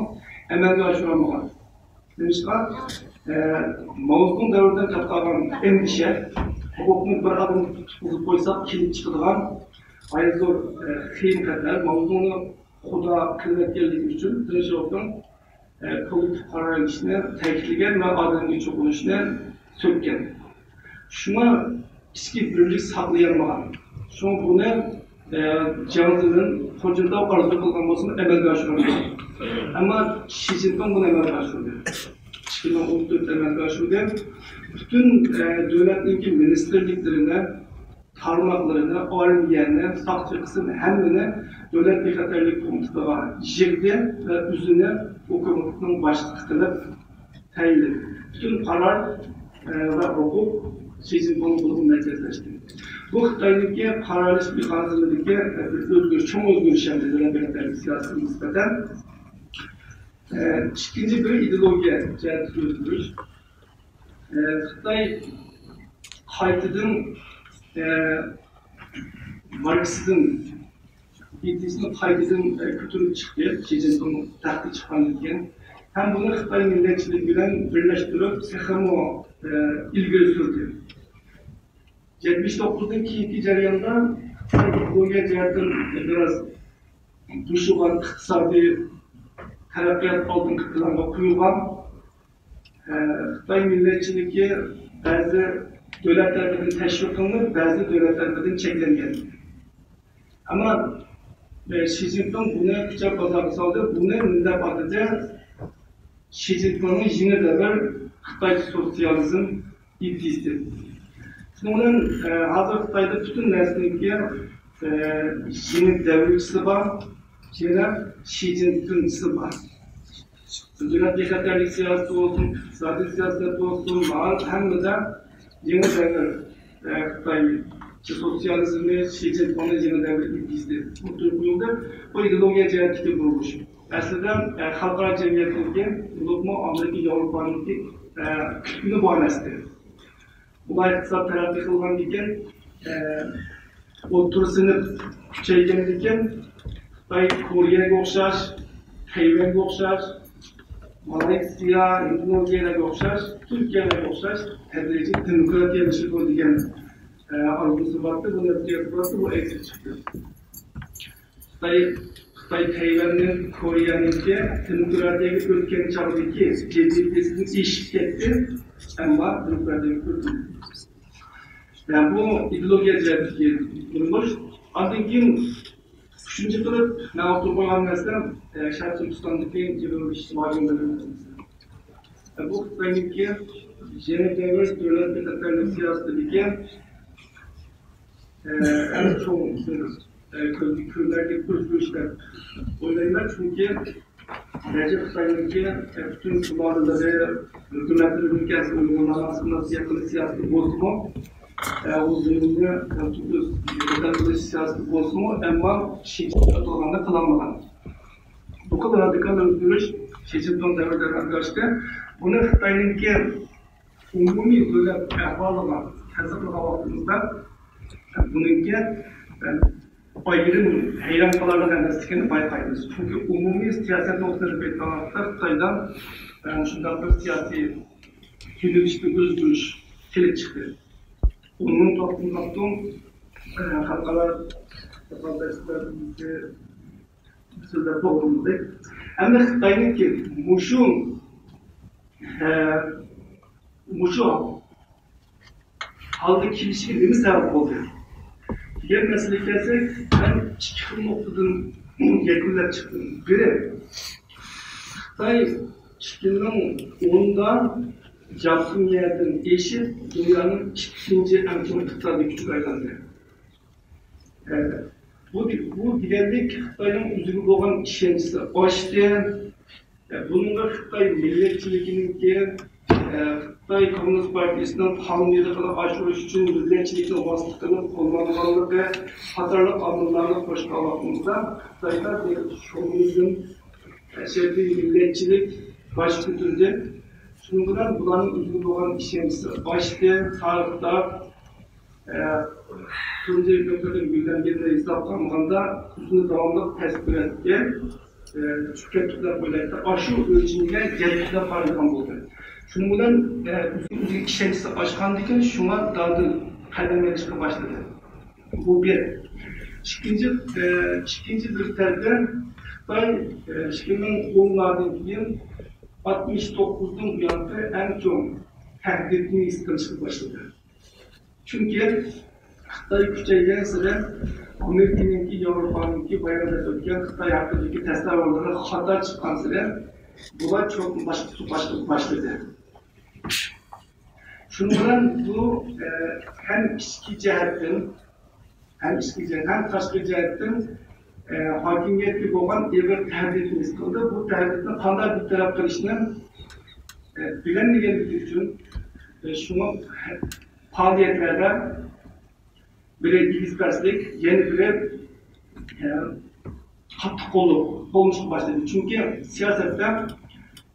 ئەمەلگە ئاشۇرالمىغان. نېمىشقا؟ ئە، ماۋزېدۇڭ دەۋرىدىن تارتىپ قالغان ئەندىشە، ھوقۇقنى بىر ئادەمگە تۇتقۇزۇپ قويساق كېلىپ چىقىدىغان ئايرى زور، ئە، خېيىم خەتەر، ماۋزېدۇڭنى خۇدا قىلىۋەتكەنلىكى ئۈچۈن دېڭ شياۋپىڭ، ئە، كوللېكتىپ قارار ئېلىشنى تەكىتلىگەن ۋە ئادەمگە چوقۇنۇشنى سۆككەن. شۇڭا ئىچكى بىرلىك ساقلىيالمىغان. شۇڭا بۇنى، ئە، جياڭ زېمىن، خۇجىنتاۋ ئارزۇ قىلغان بولسىمۇ ئەمەلگە ئاشۇرالمىغان. ئەمما شى جىنپىڭ بۇنى ئەمەلگە ئاشۇردى. ئىككى مىڭ ئون تۆت ئەمەلگە ئاشۇردى. پۈتۈن، ئە، دۆلەتنىڭكى مىنىستىرلىكلىرىنى، تارماقلىرىنى، ئارمىيەنى، ساقچى قىسىم ھەممىنى دۆلەت بىخەتەرلىك كومىتېتىغا يىغدى ۋە ئۆزىنى ئۇ كومىتېتنىڭ باشلىقى قىلىپ تەيىنلىدى. پۈتۈن قارار، ئە، ۋە ھوقۇق شى جىنپىڭنىڭ قولىغا مەركەزلەشتى. بۇ خىتاينىڭكى قارار ئېلىش مېخانىزمىدىكى، ئە، بىر ئۆزگىرىش، چوڭ ئۆزگىرىش ئەمدى دۆلەت بىخەتەرلىك سىياسىتىگە نىسبەتەن. ئە، ئىككىنچى بىر ئىدېئولوگىيە جەھەتتىكى ئۆزگىرىش. ئە، خىتاي قايتىدىن، ئە، ماركسىزم ئىدىيىسىنى قايتىدىن، ئە، كۆتۈرۈپ چىقتى، شى جىنپىڭ تەختكە چىققاندىن كېيىن. ھەم بۇنى خىتاي مىللەتچىلىكى بىلەن بىرلەشتۈرۈپ، تېخىمۇ، ئە، ئىلگىرى سۈردى. يەتمىش توققۇزدىن كېيىنكى جەرياندا خىتاي ئىدېئولوگىيە جەھەتتىن بىراز بوشىغان، ئىقتىسادىي تەرەققىيات ئالدىنقى پىلانغا قويۇلغان. ئە، خىتاي مىللەتچىلىكى بەزى دۆلەت تەرىپىدىن تەشۋىق قىلىنىپ، بەزى دۆلەت تەرىپىدىن چەكلەنگەن. ئەمما، ئە، شى جىنپىڭ بۇنى كۈچەپ بازارغا سالدى. بۇنى نېمە دەپ ئاتىدى؟ شى جىنپىڭنىڭ يېڭى دەۋر خىتايچە سوتسىيالىزم ئىدىيىسى. شۇنىڭ بىلەن، ئە، ھازىر خىتايدا پۈتۈن نەرسىنىڭكى، ئە، يېڭى دەۋرچىسى بار، يەنە شى جىنپىڭچىسى بار. دۆلەت بىخەتەرلىك سىياسىتى بولسۇن، ئىقتىسادىي سىياسەت بولسۇن، مائارىپ، ھەممىدە يېڭى دەۋر، ئە، خىتايچە سوتسىيالىزمى، شى جىنپىڭنىڭ يېڭى دەۋر ئىدىيىسى ئوتتۇرىغا قويۇلدى. بۇ ئىدېئولوگىيە جەھەتتىكى بۇرۇلۇش. ئەسلىدە، ئە، خەلقئارا جەمئىيەتنىڭكى، بولۇپمۇ ئامېرىكا، ياۋروپانىڭكى، ئە، كۈتكىنى بار نەرسە. ئۇلار ئىقتىساد تەرەققىي قىلغاندىكىن، ئە، ئوتتۇرا سىنىپ كۈچەيگەندىكىن، خىتاي كورېيەگە ئوخشاش، تەيۋەنگە ئوخشاش، مالايسىيا، ئىندونېزىيەلەرگە ئوخشاش، تۈركىيەلەرگە ئوخشاش تەدرىجىي دېموكراتىيەلىشىدۇ دېگەن، ئە، ئارزۇسى بارتى، بۇ نەزەرىيەسى بارتى، بۇ ئەكسىگە چىقتى. خىتاي، خىتاي تەيۋەننىڭ، كورېيەنىڭكى دېموكراتىيەگە ئۆتكەن چاغدىكى جىدىيتىسىدىن ئېشىپ كەتتى، ئەمما دېموكراتىيەگە ئۆتمىدى. يەنى بۇ ئىدېئولوگىيە جەھەتتىكى بۇرۇلۇش. ئاندىن كېيىن ئۈچىنچى قىلىپ مەن ئوتتۇرىغا قويغان نەرسە، ئە، شەرقىي تۈركىستاندىكى تېررور ئىشلىرى مەسىلىسى. ئە، بۇ خىتاينىڭكى يېڭى دەۋر دۆلەت بىخەتەرلىك سىياسىتىدىكى، ئە، ئەڭ چوڭ بىر، ئە، كۆزگە كۆرۈنەرلىك بىر ئۆزگىرىش دەپ ئويلايمەن. چۈنكى گەرچە خىتاينىڭكى، ئە، پۈتۈن سۇلالىلىرى، ھۆكۈمەتلىرى ئۆلكەسىنى ئۇيغۇرلارنى ئاسسىمىلياتسىيە قىلىش سىياسىتى بولسىمۇ، ئە، ئۇ زېمىننى، ئە، تۈركىي قىلىش سىياسىتى بولسىمۇ، ئەمما شى جىنپىڭ قىلغاننى قىلالمىغان. بۇ خىل رادىكال ئۆزگىرىش شى جىنپىڭ دەۋرىدە ئەمەلگە ئاشتى. بۇنى خىتاينىڭكى ئومۇمىي دۆلەت ئەھۋالىغا تەسىرلىگەن ۋاقتىمىزدا، بۇنىڭكى، ئايرىم ھەيران قالارلىق ئەمەسلىكىنى بايقايمىز. چۈنكى ئومۇمىي سىياسەت نۇقتىسىدىن ئېيتقان ۋاقىتتا خىتايدا، ئە، مۇشۇنداق بىر سىياسىي يۆنىلىشتە ئۆزگىرىش كېلىپ چىقتى. ئۇنىڭ توختىمۇ توختىمۇ، ئە، خەلقئارا رىقابەتچىلەر سۆزلەپ توغرىلىدى. ئەمدى خىتاينىڭكى مۇشۇ، ئە، مۇشۇ ھالدا كېلىشىگە نېمە سەۋەب بولدى دېگەن مەسىلىگە كەلسەك، مەن ئىككى خىل نۇقتىدىن يەكۈنلەپ چىقتىم. بىرى، خىتاي ئىككى مىڭ ئوندا ياپونىيەدىن ئېشىپ، دۇنيانىڭ ئىككىنچى ئەڭ چوڭ ئىقتىسادىي كۈچىگە ئايلاندى. ئە، بۇ، بۇ دېگەنلىك خىتاينىڭ ئۆزىگە بولغان ئىشەنچىسى ئاشتى. ئە، بۇنىڭغا خىتاي مىللەتچىلىكىنىڭكى، ئە، خىتاي كوممۇنىست پارتىيىسىنىڭ قانۇنىيلىقىنى ئاشۇرۇش ئۈچۈن مىللەتچىلىكنى ۋاسىتە قىلىپ قوللانغانلىقى قاتارلىق ئامىللارنى قوشقان ۋاقتىمىزدا، خىتايدا بىر شوۋىنىزم، ئەشەددىي مىللەتچىلىك باش كۆتۈردى. شۇنىڭ بىلەن بۇلارنىڭ ئۆزىگە بولغان ئىشەنچىسى ئاشتى. تارىختا، ئە، تۇنجى ھۆكۈمەتنىڭ گۈللەنگىنىنى ھېسابقا ئالمىغاندا، ئۆزىنى داۋاملىق پەسكۈرەتكە، ئە، چۈشۈپ كەتتۇق دەپ ئويلايتتى. ئاشۇ ئۆلچىمىگە يەتتى دەپ قارايدىغان بولدى. شۇنىڭ بىلەن، ئە، ئۆزىگە ئىشەنچىسى ئاشقاندىكىن شۇڭا دادىل قەدەم ئېلىشقا باشلىدى. بۇ بىر. ئىككىنچى، ئە، ئىككىنچى بىر تەرەپتىن خىتاي، ئە، ئىككى مىڭ ئوندىن كېيىن ئاتمىش توققۇزدىن بۇيانقى ئەڭ چوڭ تەھدىتنى ھېس قىلىشقا باشلىدى. چۈنكى خىتاي كۈچەيگەنسېرى ئامېرىكىنىڭكى، ياۋروپانىڭكى بايان بېرىپ ئۆتكەن خىتاي ھەققىدىكى تەسەۋۋۇرلىرى خاتا چىققانسېرى بۇلار چوقۇم باشقا، باشقا باشلىدى. شۇنىڭ بىلەن بۇ، ئە، ھەم ئىچكى جەھەتتىن، ھەم ئىچكى جەھەت، ھەم تاشقى جەھەتتىن، ئە، ھاكىمىيەتكە بولغان ئېغىر تەھدىتنى ھېس قىلدى. بۇ تەھدىتنى قانداق بىر تەرەپ قىلىشنى، ئە، بىلەلمىگەنلىكى ئۈچۈن، ئە، شۇڭا پائالىيەتلەردە بىرى ئېگىز پەسلىك، يەنە بىرى، ئە، قاتتىق قوللۇق، قوللىنىشقا باشلىدى. چۈنكى سىياسەتتە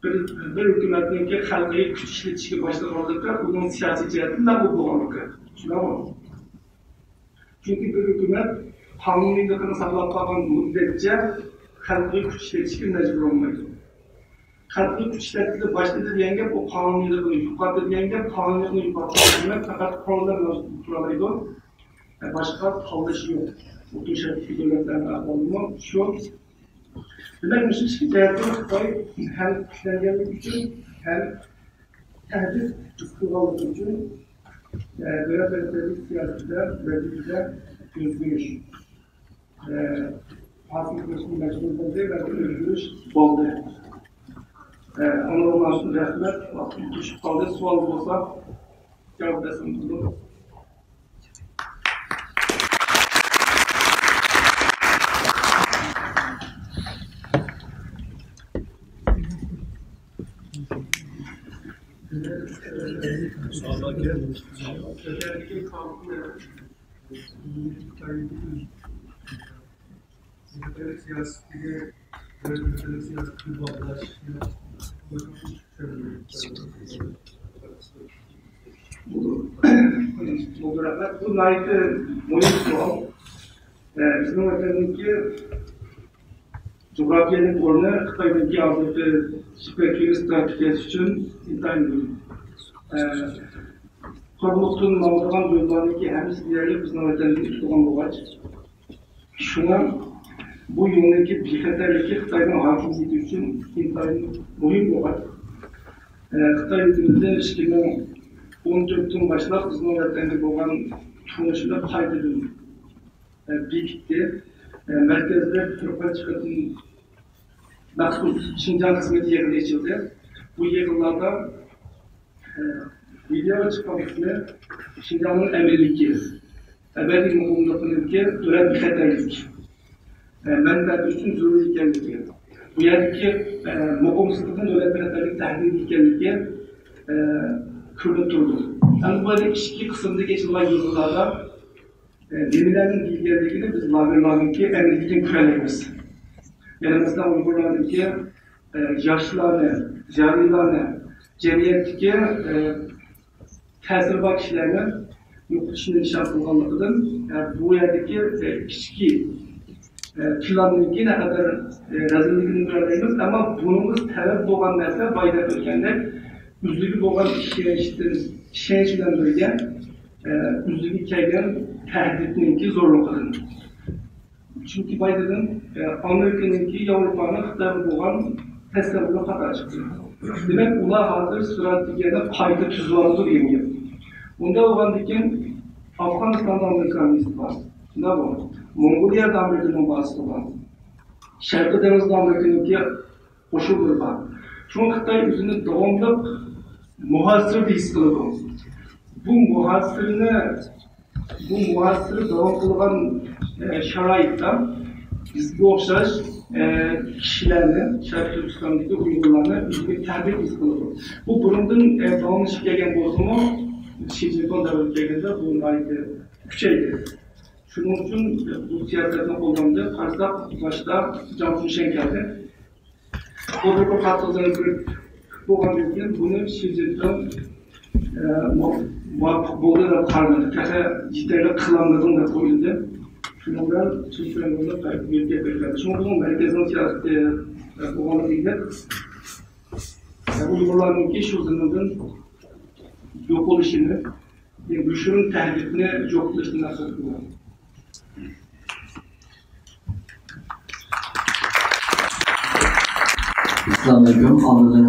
بىر، بىر ھۆكۈمەتنىڭكى خەلقىگە كۈچ ئىشلىتىشكە باشلىغانلىقى ئۇنىڭ سىياسىي جەھەتتىن مەغلۇپ بولغانلىقى. چۈشىنىڭىزمۇ؟ چۈنكى بىر ھۆكۈمەت قانۇنىيلىقىنى ساقلاپ قالغان مۇددەتچە خەلقىگە كۈچ ئىشلىتىشكە مەجبۇر بولمايدۇ. خەلقنى كۈچ ئىشلەتكىلى باشلىدى دېگەن گەپ، ئۇ قانۇنىيلىقنى يوقاتتى دېگەن گەپ. قانۇنىيلىقنى يوقاتقان ھۆكۈمەت پەقەت قوراللار مەۋجۇت بولۇپ تۇرالايدۇ. باشقا تاللىشى يوق. ئوتتۇرا شەرقتىكى دۆلەتلەرنىڭ ئەھۋالىمۇ شۇ. دېمەك، مۇشۇ ئىككى جەھەتتىن خىتاي ھەم كۈچلەنگەنلىكى ئۈچۈن، ھەم تەھدىت ھېس قىلغانلىقى ئۈچۈن، ئە، دۆلەت رەھبەرلىك سىياسىتىدە، ۋەزىپىدە ئۆزگىرىش، ئە، ھاسىل قىلىشقا مەجبۇر بولدى ۋە بۇ ئۆزگىرىش بولدى. ئە، ئاڭلىغىنىڭلار ئۈچۈن رەھمەت. ۋاقتىم توشۇپ قالدى. سوئال بولسا، جاۋاب بەرسەم بولىدۇ. بۇ ناھايىتى مۇھىم سوئال. ئە، بىزنىڭ ۋەتەندىكى جۇغراپىيەلىك ئورنى خىتاينىڭكى ھازىرقى سپېكۇليۇز تاكتىكىسى ئۈچۈن ئىنتايىن مۇھىم. ئە، قۇرۇقلۇقتىن ماڭىدىغان يوللارنىڭكى ھەممىسى دېيەرلىك بىزنىڭ ۋەتەندىن تۇتۇلغان بولغاچ، شۇڭا بۇ يولنىڭكى بىخەتەرلىكى خىتاينىڭ ھاكىمىيىتى ئۈچۈن ئىنتايىن مۇھىم بولغاچ، ئە، خىتاي ھۆكۈمىتى ئىككى مىڭ ئون تۆتتىن باشلاپ بىزنىڭ ۋەتەنگە بولغان تونۇشىنى قايتىدىن، ئە، بېكىتتى. ئە، مەركەزدە بىر قانچە قېتىم مەخسۇس شىنجاڭ خىزمىتى يىغىنى ئېچىلدى. بۇ يىغىنلاردا، ئە، ۋىدېئوغا چىققان قىسمى شىنجاڭنىڭ ئەمىنلىكى، ئەبەدىي مۇقىملىقىدىكى دۆلەت بىخەتەرلىك، ئە، مەنپەئەت ئۈچۈن زۆرۈر ئىكەنلىكى، بۇ يەردىكى، ئە، مۇقىمسىزلىقنىڭ دۆلەت بىخەتەرلىك تەھدىتى ئىكەنلىكى، ئە، كۆرۈنۈپ تۇرىدۇ. ئەمدى بۇ يەردە ئىچكى قىسىمدىكى ئېچىلغان يىغىنلاردا، ئە، نېمىلەرنىڭ دېيىلگەنلىكىنى بىز لاگېرلارنىڭكى ئەمەلىيىتىدىن كۆرەلەيمىز. يەنى مەسىلەن، ئۇيغۇرلارنىڭكى، ئە، ياشلارنى، زىيالىيلارنى، جەمئىيەتتىكى، ئە، تەسىرى بار كىشىلەرنى يوقىتىشنى نىشان قىلغانلىقىدىن، ئە، بۇ يەردىكى، ئە، ئىچكى، ئە، پىلاننىڭكى نەقەدەر، ئە، رەزىللىكىنى كۆرەلەيمىز. ئەمما بۇنىڭغا سەۋەب بولغان نەرسە بايا دەپ ئۆتكەندەك ئۆزىگە بولغان ئىشەنچتىن، ئىشەنچ بىلەن بىرگە، ئە، ئۆزىگە كەلگەن تەھدىتنىڭكى زورلۇقىدىن. چۈنكى بايدىن، ئە، ئامېرىكىنىڭكى ياۋروپانىڭ خىتايغا بولغان تەسەۋۋۇرى خاتا چىقتى. دېمەك، ئۇلار ھازىر ستراتېگىيەنى قايتا تۈزۈۋالىدۇ دېگەن گەپ. ئۇنداق بولغاندىكىن، ئافغانىستاندا ئامېرىكانىڭ بازىسى بار. شۇنداقمۇ؟ موڭغۇلىيەدە ئامېرىكىنىڭ بازىسى بار. شەرقىي دېڭىزدا ئامېرىكىنىڭكى قوشۇنلىرى بار. شۇڭا خىتاي ئۆزىنى داۋاملىق مۇھاسىرىدە ھېس قىلىدۇ. بۇ مۇھاسىرىنى، بۇ مۇھاسىرە داۋام قىلغان، ئە، شارائىتتا بىزگە ئوخشاش، ئە، كىشىلەرنى، شەرقىي تۈركىستاندىكى ئۇيغۇرلارنى ئۆزىگە تەبىئىي ھېس قىلىدۇ. بۇ بۇرۇندىن، ئە، داۋاملىشىپ كەلگەن بولسىمۇ، شى جىنپىڭ دەۋرىگە كەلگەندە بۇ ناھايىتى كۈچەيدى. شۇنىڭ ئۈچۈن بۇ سىياسەتنى قوللاندى. قارىساق، باشتا جاڭ چۈنشەن كەلدى. بۇ بىر قاتتىق زەربە بولغاندىن كېيىن، بۇنى شى جىنپىڭ، ئە، مۇ-، مۇۋاپىق بولدى دەپ قارىمىدى. تېخى يېتەرلىك قىلالمىدىڭ دەپ ئويلىدى. شۇنىڭ بىلەن چىن شۇنىڭ بىلەن قايتىپ يۆتكەپ بەرگەن. شۇڭا بۇنىڭ مەركەزنىڭ سىياسىتى، ئە، بولغانلىقى ئېنىق. ئۇيغۇرلارنىڭكى شۇ زېمىندىن يوقىلىشىنى، يوشۇرۇن تەھدىتنى يوق قىلىشنى مەقسەت قىلغان. ئەسسالامۇئەلەيكۇم. ئالدىن،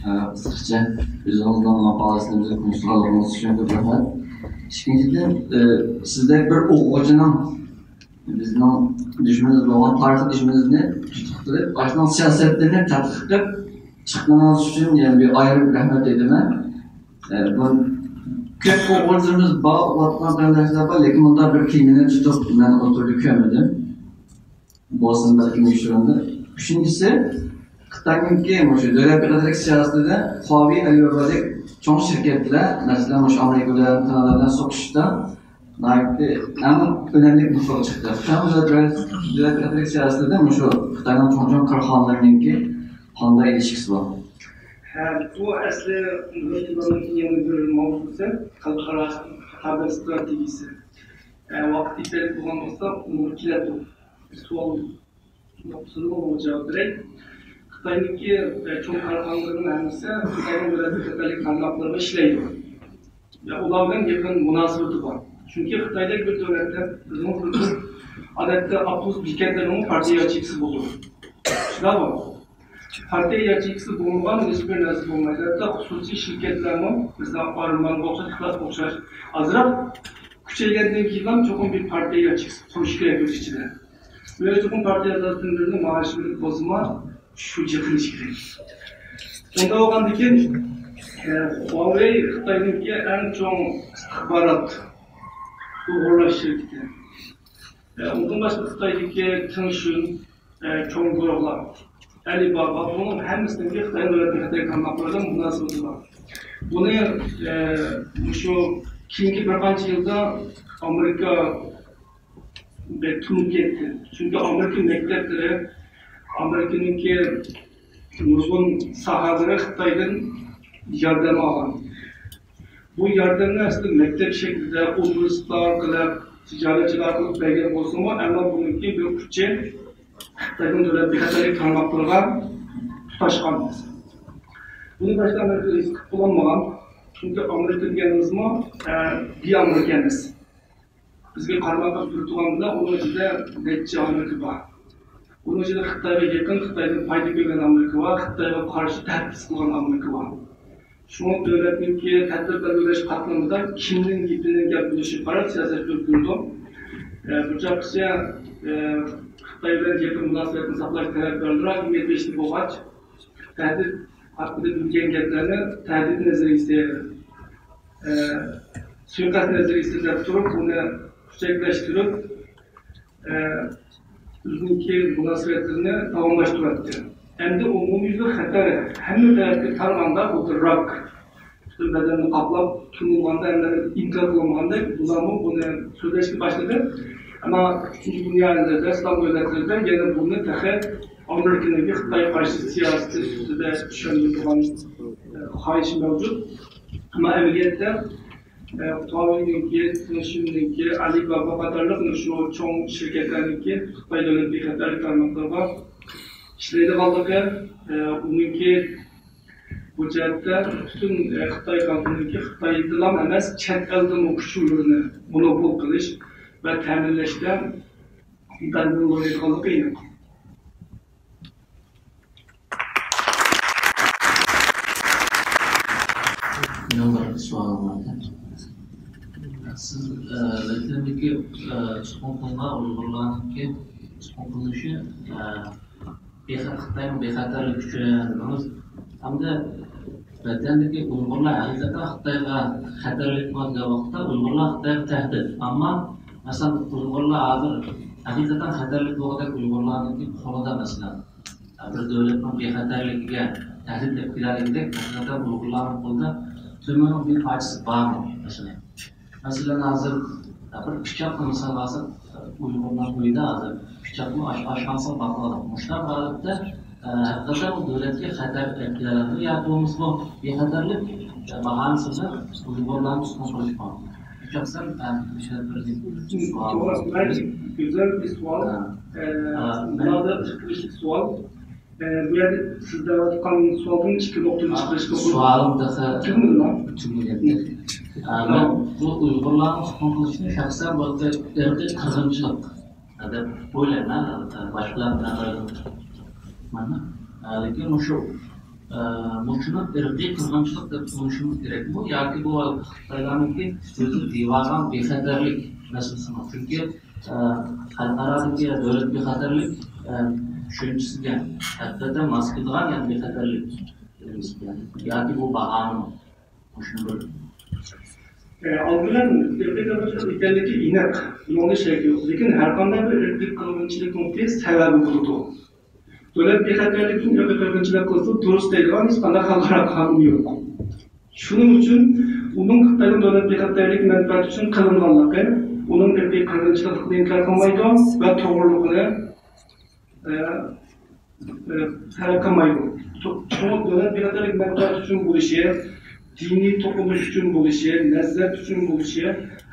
ئە، قىسقىچە ئۆزىڭىزنىڭ ماقالىسىنى بىزگە تونۇشتۇرغانلىقىڭىز ئۈچۈن كۆپ رەھمەت. ئىككىنچىدىن، ئە، سىزدەك بىر ئوقۇغۇچىنىڭ بىزنىڭ دۈشمىنىمىز بولغان تارىخىي دۈشمىنىمىزنى تۇتۇپ تۇرۇپ، ئاشۇنىڭ سىياسەتلىرىنى تەتقىق قىلىپ چىققىنىڭىز ئۈچۈن يەنە بىر ئايرىم رەھمەت ئېيتىمەن. ئە، بۇ كۆپ ئوقۇغۇچىلىرىمىز بار، ئوقۇۋاتقان قېرىنداشلار بار، لېكىن بۇنداق بىر كىيىمنى تۇتۇپ مەن ئوتتۇرىدا كۆرمىدىم. بولسىمۇ بەلكىم يوشۇرۇندۇر. ئۈچىنچىسى، خىتاينىڭكى مۇشۇ دۆلەت بىخەتەرلىك سىياسىتىدە خۇاۋېي، ئەلىبابادەك چوڭ شىركەتلەر، مەسىلەن، مۇشۇ ئامېرىكا بىلەن كانادا بىلەن سوقۇشۇشتا ناھايىتى ئەڭ ئۆلەملىك نۇقتىغا چىقتى. خىتاي دۆلەت، دۆلەت بىخەتەرلىك سىياسىتىدە مۇشۇ خىتاينىڭ چوڭ-چوڭ كارخانىلىرىنىڭكى قانداق ئېلىشىشى بار؟ ھە، بۇ ئەسلى مۇزاكىرىلەرنىڭ يەنە بىر ماۋزۇسى، خەلقئارا خەۋەر ئىستراتېگىيىسى. ئە، ۋاقىت يېتەرلىك بولغان بولسا، ئۇنىڭغا كېلەتتۇق. سوئال نۇقتىسىدىن ئۇنىڭغا جاۋاب بېرەي. خىتاينىڭكى، ئە، چوڭ كارخانىلىرىنىڭ ھەممىسى خىتاينىڭ دۆلەت بىخەتەرلىك تارماقلىرىغا ئىشلەيدۇ. ۋە ئۇلار بىلەن يېقىن مۇناسىۋىتى بار. چۈنكى خىتايدەك بىر دۆلەتتە بىزنىڭ بىر ئاپتوبۇس بېكەتلىرىنىڭ پارتىيە ياچېيكىسى بولىدۇ. شۇنداقمۇ؟ پارتىيە ياچېيكىسى بولمىغان ھېچبىر نەرسە بولمايدۇ. ھەتتا خۇسۇسىي شىركەتلەرمۇ، مىسال، ئارمانغا ئوخشاش، ئىخلاسقا ئوخشاش، ئازراق كۈچەيگەندىن كېيىنلا چوقۇم بىر پارتىيە ياچېيكىسى قۇرۇش كېرەك ئۆز ئىچىدە. ۋە چوقۇم پارتىيە ئەزاسىدىن بىرىنى مائاشى بىلەن بولسىمۇ شۇجا قىلىش كېرەك. ئۇنداق بولغاندىكىن، ئە، خۇاۋېي خىتاينىڭكى ئەڭ چوڭ ئىستىخبارات ئۇيغۇرلاش شىركىتى. ئە، ئۇنىڭدىن باشقا خىتايدىكى تېڭشۈن، ئە، چوڭ گۇرۇھلار، ئەلىبابا، بۇنىڭ ھەممىسىنىڭكى خىتاي دۆلەت بىخەتەرلىك تارماقلىرىدا مۇناسىۋىتى بار. بۇنى، ئە، مۇشۇ كېيىنكى بىر قانچە يىلدا ئامېرىكا بەك تونۇپ كەتتى. چۈنكى ئامېرىكا مەكتەپلىرى، ئامېرىكىنىڭكى نۇرغۇن ساھەلىرى خىتايدىن ياردەم ئالغان. بۇ ياردەمنى ئەسلىدە مەكتەپ شەكلىدە، ئۇنىۋېرسىتېتلار ئارقىلىق، تىجارەتچىلەر ئارقىلىق بەرگەن بولسىمۇ، ئەمما بۇنىڭكى بىر ئۇچى خىتاينىڭ دۆلەت بىخەتەرلىك تارماقلىرىغا تۇتاشقان. بۇنى باشتا ئامېرىكا ھېس قىلىپ بولالمىغان. چۈنكى ئامېرىكا دېگىنىمىزمۇ، ئە، بىر ئامېرىكا ئەمەس. بىزگە قارىماققا تۇرىدىغان بىلەن ئۇنىڭ ئىچىدە نەچچە ئامېرىكا بار. ئۇنىڭ ئىچىدە خىتايغا يېقىن، خىتايدىن پايدا كۆرگەن ئامېرىكا بار، خىتايغا قارشى تەھدىت قىلغان ئامېرىكا بار. شۇڭا دۆلەتنىڭكى تەدبىر بەلگىلەش قاتلىمىدا كىمنىڭ گېپىنىڭ گەپ بولۇشىغا قاراپ سىياسەت يۈرگۈزۈلىدۇ. ئە، بۇ چاغقىچە، ئە، خىتاي بىلەن يېقىن مۇناسىۋەتنى ساقلاش تەلەپدارلىرى ھاكىمىيەتكە ئېرىشىپ بولغاچ، تەھدىت ھەققىدە بىلگەن گەپلەرنى تەھدىت نەزەرىيىسى، ئە، سۇيىقەست نەزەرىيىسى دەپ تۇرۇپ، ئۇنى پۇچەكلەشتۈرۈپ، ئە، ئۆزىنىڭكى مۇناسىۋەتلىرىنى داۋاملاشتۇراتتى. ئەمدى ئومۇميۈزلۈك خەتەر ھەممە تەرەپكە تارىغاندا، خۇددى راك پۈتۈن بەدەننى قاپلاپ، تۈنۈگۈندە ھەممىنى ئىنكار قىلالمىغاندەك، بۇلارمۇ بۇنى سۆزلەشكە باشلىدى. ئەمما ئۈچىنچى دۇنيا ئەللىرىدە، ئىسلام دۆلەتلىرىدە يەنە بۇنى تېخى ئامېرىكىنىڭكى خىتاي قارشى سىياسىتى سۈپىتىدە چۈشەندۈرىدىغان، ئە، خاھىشى مەۋجۇت. ئەمما ئەمەلىيەتتە، ئە، خۇاۋېينىڭكى، تېڭشۈننىڭكى، ئەلىبابا قاتارلىق مۇشۇ چوڭ شىركەتلەرنىڭكى خىتاي دۆلەت بىخەتەرلىك تارماقلىرىغا ئىشلەيدىغانلىقى، ئە، ئۇنىڭكى بۇ جەھەتتە پۈتۈن، ئە، خىتاي خەلقىنىڭكى خىتايدىلا ئەمەس، چەت ئەلدىمۇ ئۇچۇرلىرىنى مونوپول قىلىش ۋە تەمىنلەشتە قەلبىنى بۇزىدىغانلىقى ئېنىق. مېنىڭ بىر سوئالىم بار. سىز، ئە، ۋەتەندىكى، ئە، تۇتقۇن قىلىنغان ئۇيغۇرلارنىڭكى تۇتقۇن قىلىنىشى، ئە، بىخە-، خىتاينىڭ بىخەتەرلىكى ئۈچۈن دېدىڭىز. ئەمدى ۋەتەندىكى ئۇيغۇرلار ھەقىقەتەن خىتايغا خەتەرلىكمۇ دېگەن ۋاقىتتا، ئۇيغۇرلار خىتايغا تەھدىت. ئەمما، مەسىلەن، ئۇيغۇرلار ھازىر ھەقىقەتەن خەتەرلىك بولغۇدەك ئۇيغۇرلارنىڭكى قولىدا، مەسىلەن، بىر دۆلەتنىڭ بىخەتەرلىكىگە تەھدىت ئېلىپ كېلەلىگۈدەك، ھەقىقەتەن ئۇيغۇرلارنىڭ قولىدا تۈمىنىڭ بىر پارچىسى بارمۇ، مەسىلەن؟ مەسىلەن، ھازىر بىر پىچاقنى مىسالغا ئالساق، ئۇيغۇرلار ئۆيىدە ھازىر پىچاقنى ئاش-، ئاشخانىسىغا باقىۋالىدۇ. مۇشۇنداق ھالەتتە، ئە، ھەقىقەتەن ئۇ دۆلەتكە خەتەر ئەكېلەلەمدۇ ياكى بولمىسىمۇ بىخەتەرلىك، ئە، باھانىسى بىلەن ئۇيغۇرلارنى تۇتقۇن قىلىشقا. پىچاقسەن، ئە، شەرت بېرىلگەن. توغرا، بەك گۈزەل بىر سوئال. ھە. ئە، ھە، مەن مۇنازىرە قىلىشلىق سوئال. ئە، بۇ يەردە سىز دەۋاتقان سوئالدىن ئىككى نۇقتىنى چىقىرىشقا بولىدۇ. سوئالىم تېخى تۈگىمىدىما؟ تۈگىمىدى. ئە، مەن بۇ ئۇيغۇرلارنى تۇتقۇن قىلىشنى شەخسەن بۇ ئىرقىي قىرغىنچىلىق دەپ ئويلايمەن. ئە، باشقىلار بۇنداق ئويلىمايدۇ. مانا، ئە، لېكىن مۇشۇ، ئە، مۇشۇنى ئىرقىي قىرغىنچىلىق دەپ تونۇشىمىز كېرەكمۇ ياكى بۇ خىتايلارنىڭكى ئۆزى دېيىۋالغان بىخەتەرلىك مەسىلىسىمۇ؟ چۈنكى، ئە، خەلقئارادىكى دۆلەت بىخەتەرلىك، ئە، چۈشەنچىسىگە ھەقىقەتەن ماس كېلىدىغان يەنە بىخەتەرلىك ياكى بۇ باھانىمۇ؟ مۇشۇنى بىر. ئە، ئالدى بىلەن ئىرقىي قىرغىنچىلىق ئىكەنلىكى ئېنىق، بۇنىڭدا شەك يوق. لېكىن ھەر قانداق بىر ئىرقىي قىرغىنچىلىقنىڭكى سەۋەبى بولىدۇ. دۆلەت بىخەتەرلىكتىن ئىرقىي قىرغىنچىلىق قىلسا دۇرۇس دەيدىغان ھېچقانداق خەلقئارا قانۇن يوق. شۇنىڭ ئۈچۈن ئۇنىڭ خىتاينىڭ دۆلەت بىخەتەرلىك مەنپەئەتى ئۈچۈن قىلىنغانلىقى، ئۇنىڭ ئىرقىي قىرغىنچىلىقلىقىنى ئىنكار قىلمايدۇ ۋە توغرىلىقىنى، ئە، ئە، تەلەپ قىلمايدۇ. تو-، چوڭ دۆلەت بىخەتەرلىك مەنپەئەت ئۈچۈن بولۇشى، دىنىي توقۇنۇش ئۈچۈن بولۇشى، مەزھەپ ئۈچۈن بولۇشى،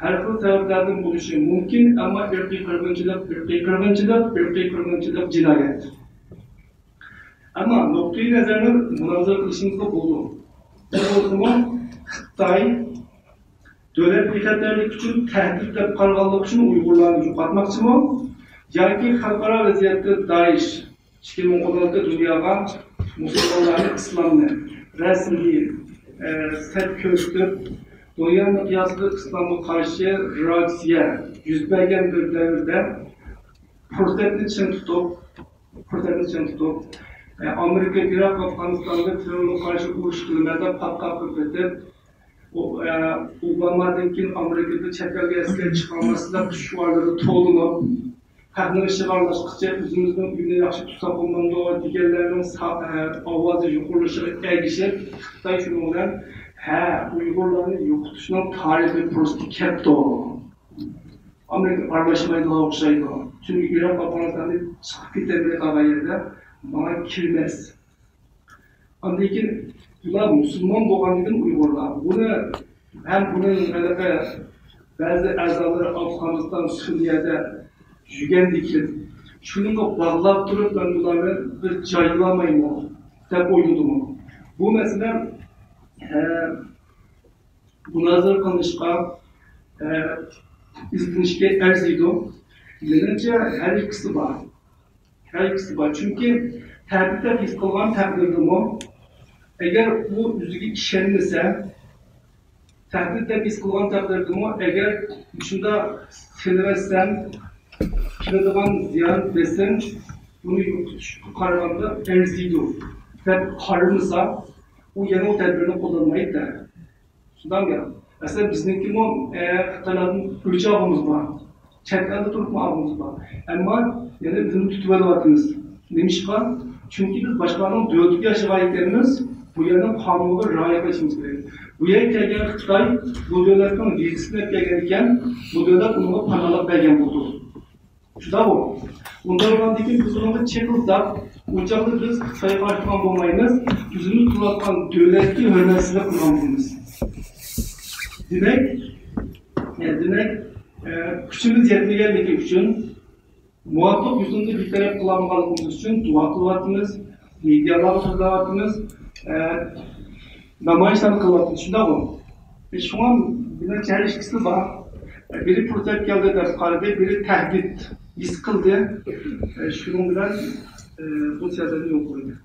ھەر خىل سەۋەبلەردىن بولۇشى مۇمكىن، ئەمما ئىرقىي قىرغىنچىلىق، ئىرقىي قىرغىنچىلىق، ئىرقىي قىرغىنچىلىق جىنايەت. ئەمما نۇقتىئى نەزەرنى مۇنازىرە قىلىشىمىزغا بولىدۇ. بولسىمۇ خىتاي دۆلەت بىخەتەرلىكى ئۈچۈن تەھدىت دەپ قارىغانلىقى ئۈچۈن ئۇيغۇرلارنى يوقاتماقچىمۇ؟ ياكى خەلقئارا ۋەزىيەتتە دائىش ئىككى مىڭ ئون ئالتە دۇنياغا مۇسۇلمانلارنى، ئىسلامنى رەسمىي، ئە، سەت كۆرسىتىپ، دۇنيا مىقياسىدا ئىسلامغا قارشى رېئاكسىيە يۈز بەرگەن بىر دەۋردە پۇرسەتنى چىڭ تۇتۇپ، پۇرسەتنى چىڭ تۇتۇپ، ئە، ئامېرىكا ئىراق، ئافغانىستاندا تېررورغا قارشى ئۇرۇش قىلىمەن دەپ پاتقاق كۆرسىتىپ، ئۇ، ئە، ئوبامادىن كېيىن ئامېرىكىدا چەت ئەلگە ئەسكەر چىقارماسلىق شوئارلىرى تولىنىپ، خەقنىڭ ئىشىغا ئارىلاشقىچە ئۆزىمىزنىڭ ئۆيىنى ياخشى تۇتساق بولمامدۇ دېگەنلەرنىڭ سا-، ئە، ئاۋازى يۇقىرىلىشىغا ئەگىشىپ، خىتاي شۇنىڭ بىلەن، ھە، ئۇيغۇرلارنى يوقىتىشنىڭ تارىخىي پۇرسىتى كەپتۇ. ئامېرىكا ئارىلاشمايدىغان ئوخشايدۇ. چۈنكى ئىراق، ئافغانىستاندىن چىقىپ كېتەلمەي قالغان يەردە ماڭا كىرمەس. ئاندىن كېيىن بۇلار مۇسۇلمان بولغاندىن كېيىن ئۇيغۇرلار. بۇنى ھەم بۇنىڭ ھېلىقى بەزى ئەزالىرى ئافغانىستان، سۈرىيەدە يۈرگەندىكىن شۇنىڭغا باغلاپ تۇرۇپ، مەن بۇلارنى بىر جايلىۋالمايمۇ دەپ ئويلىدىمۇ؟ بۇ مەسىلە، ئە، مۇنازىرە قىلىنىشقا، ئە، ئىزدىنىشكە ئەرزىيدۇ. مېنىڭچە، ھەر ئىككىسى بار. ھەر ئىككىسى بار. چۈنكى تەھدىت دەپ ھېس قىلغان تەقدىردىمۇ، ئەگەر ئۇ ئۆزىگە ئىشەنمىسە، تەھدىت دەپ ھېس قىلغان تەقدىردىمۇ، ئەگەر مۇشۇنداق سېلىۋەتسەم، كېلىدىغان زىيان، بېسىم، بۇنى يوقىتىشقا قارىغاندا ئەرزىيدۇ دەپ قارىمىسا، ئۇ يەنە ئۇ تەدبىرنى قوللانمايدۇ. شۇنداقمۇ ياق؟ مەسىلەن، بىزنىڭكىمۇ، ئە، خىتايلاردىن ئۆچ ئالغۇمىز بار. چەت ئەلدە تۇرۇپمۇ ئالغۇمىز بار. ئەمما يەنە بىزمۇ تۇتۇۋېلىۋاتىمىز. نېمىشقا؟ چۈنكى بىز باشقىلارنىڭ دۆلىتىدە ياشىغان ئىكەنمىز، بۇ يەرنىڭ قانۇنىغا رىئايە قىلىشىمىز كېرەك. بۇ يەرگە كەلگەن خىتاي بۇ دۆلەتنىڭ ۋىزىسىنى ئېلىپ كەلگەن ئىكەن، بۇ دۆلەت ئۇنىڭغا پاناھلىق بەرگەن بولىدۇ. شۇنداقمۇ؟ ئۇنداق بولغاندىن كېيىن بىز ئۇنىڭغا چېقىلساق، ئۇ چاغدا بىز خىتايغا قارشى تۇرغان بولمايمىز، ئۆزىمىز تۇرۇۋاتقان دۆلەتكە ھۆرمەتسىزلىك قىلغان بولىمىز. دېمەك، ئە، دېمەك، ئە، كۈچىمىز يەتمىگەنلىكى ئۈچۈن، مۇۋاپىق يوسۇندا بىر تەرەپ قىلالمىغانلىقىمىز ئۈچۈن دۇئا قىلىۋاتىمىز، مېدىيالارغا سۆزلەۋاتىمىز، ئە، نامايىشلارنى قىلىۋاتىمىز، شۇنداقمۇ؟ ئە، شۇڭا مېنىڭچە ھەر ئىككىسى بار. ئە، بىرى پۇرسەت كەلدى دەپ قارىدى، بىرى تەھدىت. ھېس قىلدى. ئە، شۇنىڭ بىلەن، ئە، بۇ تىياتىرنى يولغا قويدى.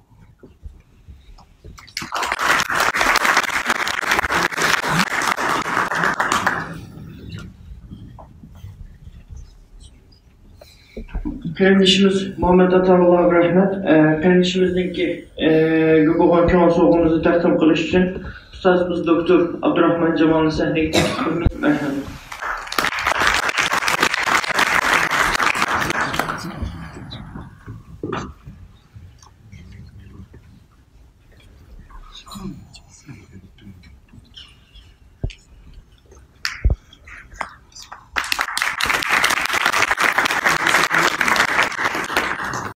قېرىندىشىمىز مۇھەممەد ئاتاغۇللاغا رەھمەت. ئە، قېرىندىشىمىزنىڭكى، ئە، بولغان كۆڭۈل سوۋغىمىزنى تەقدىم قىلىش ئۈچۈن ئۇستازىمىز دوكتور ئابدۇراخمان جامالنى سەھنىگە تەكلىپ قىلىمىز. مەرھەمەت.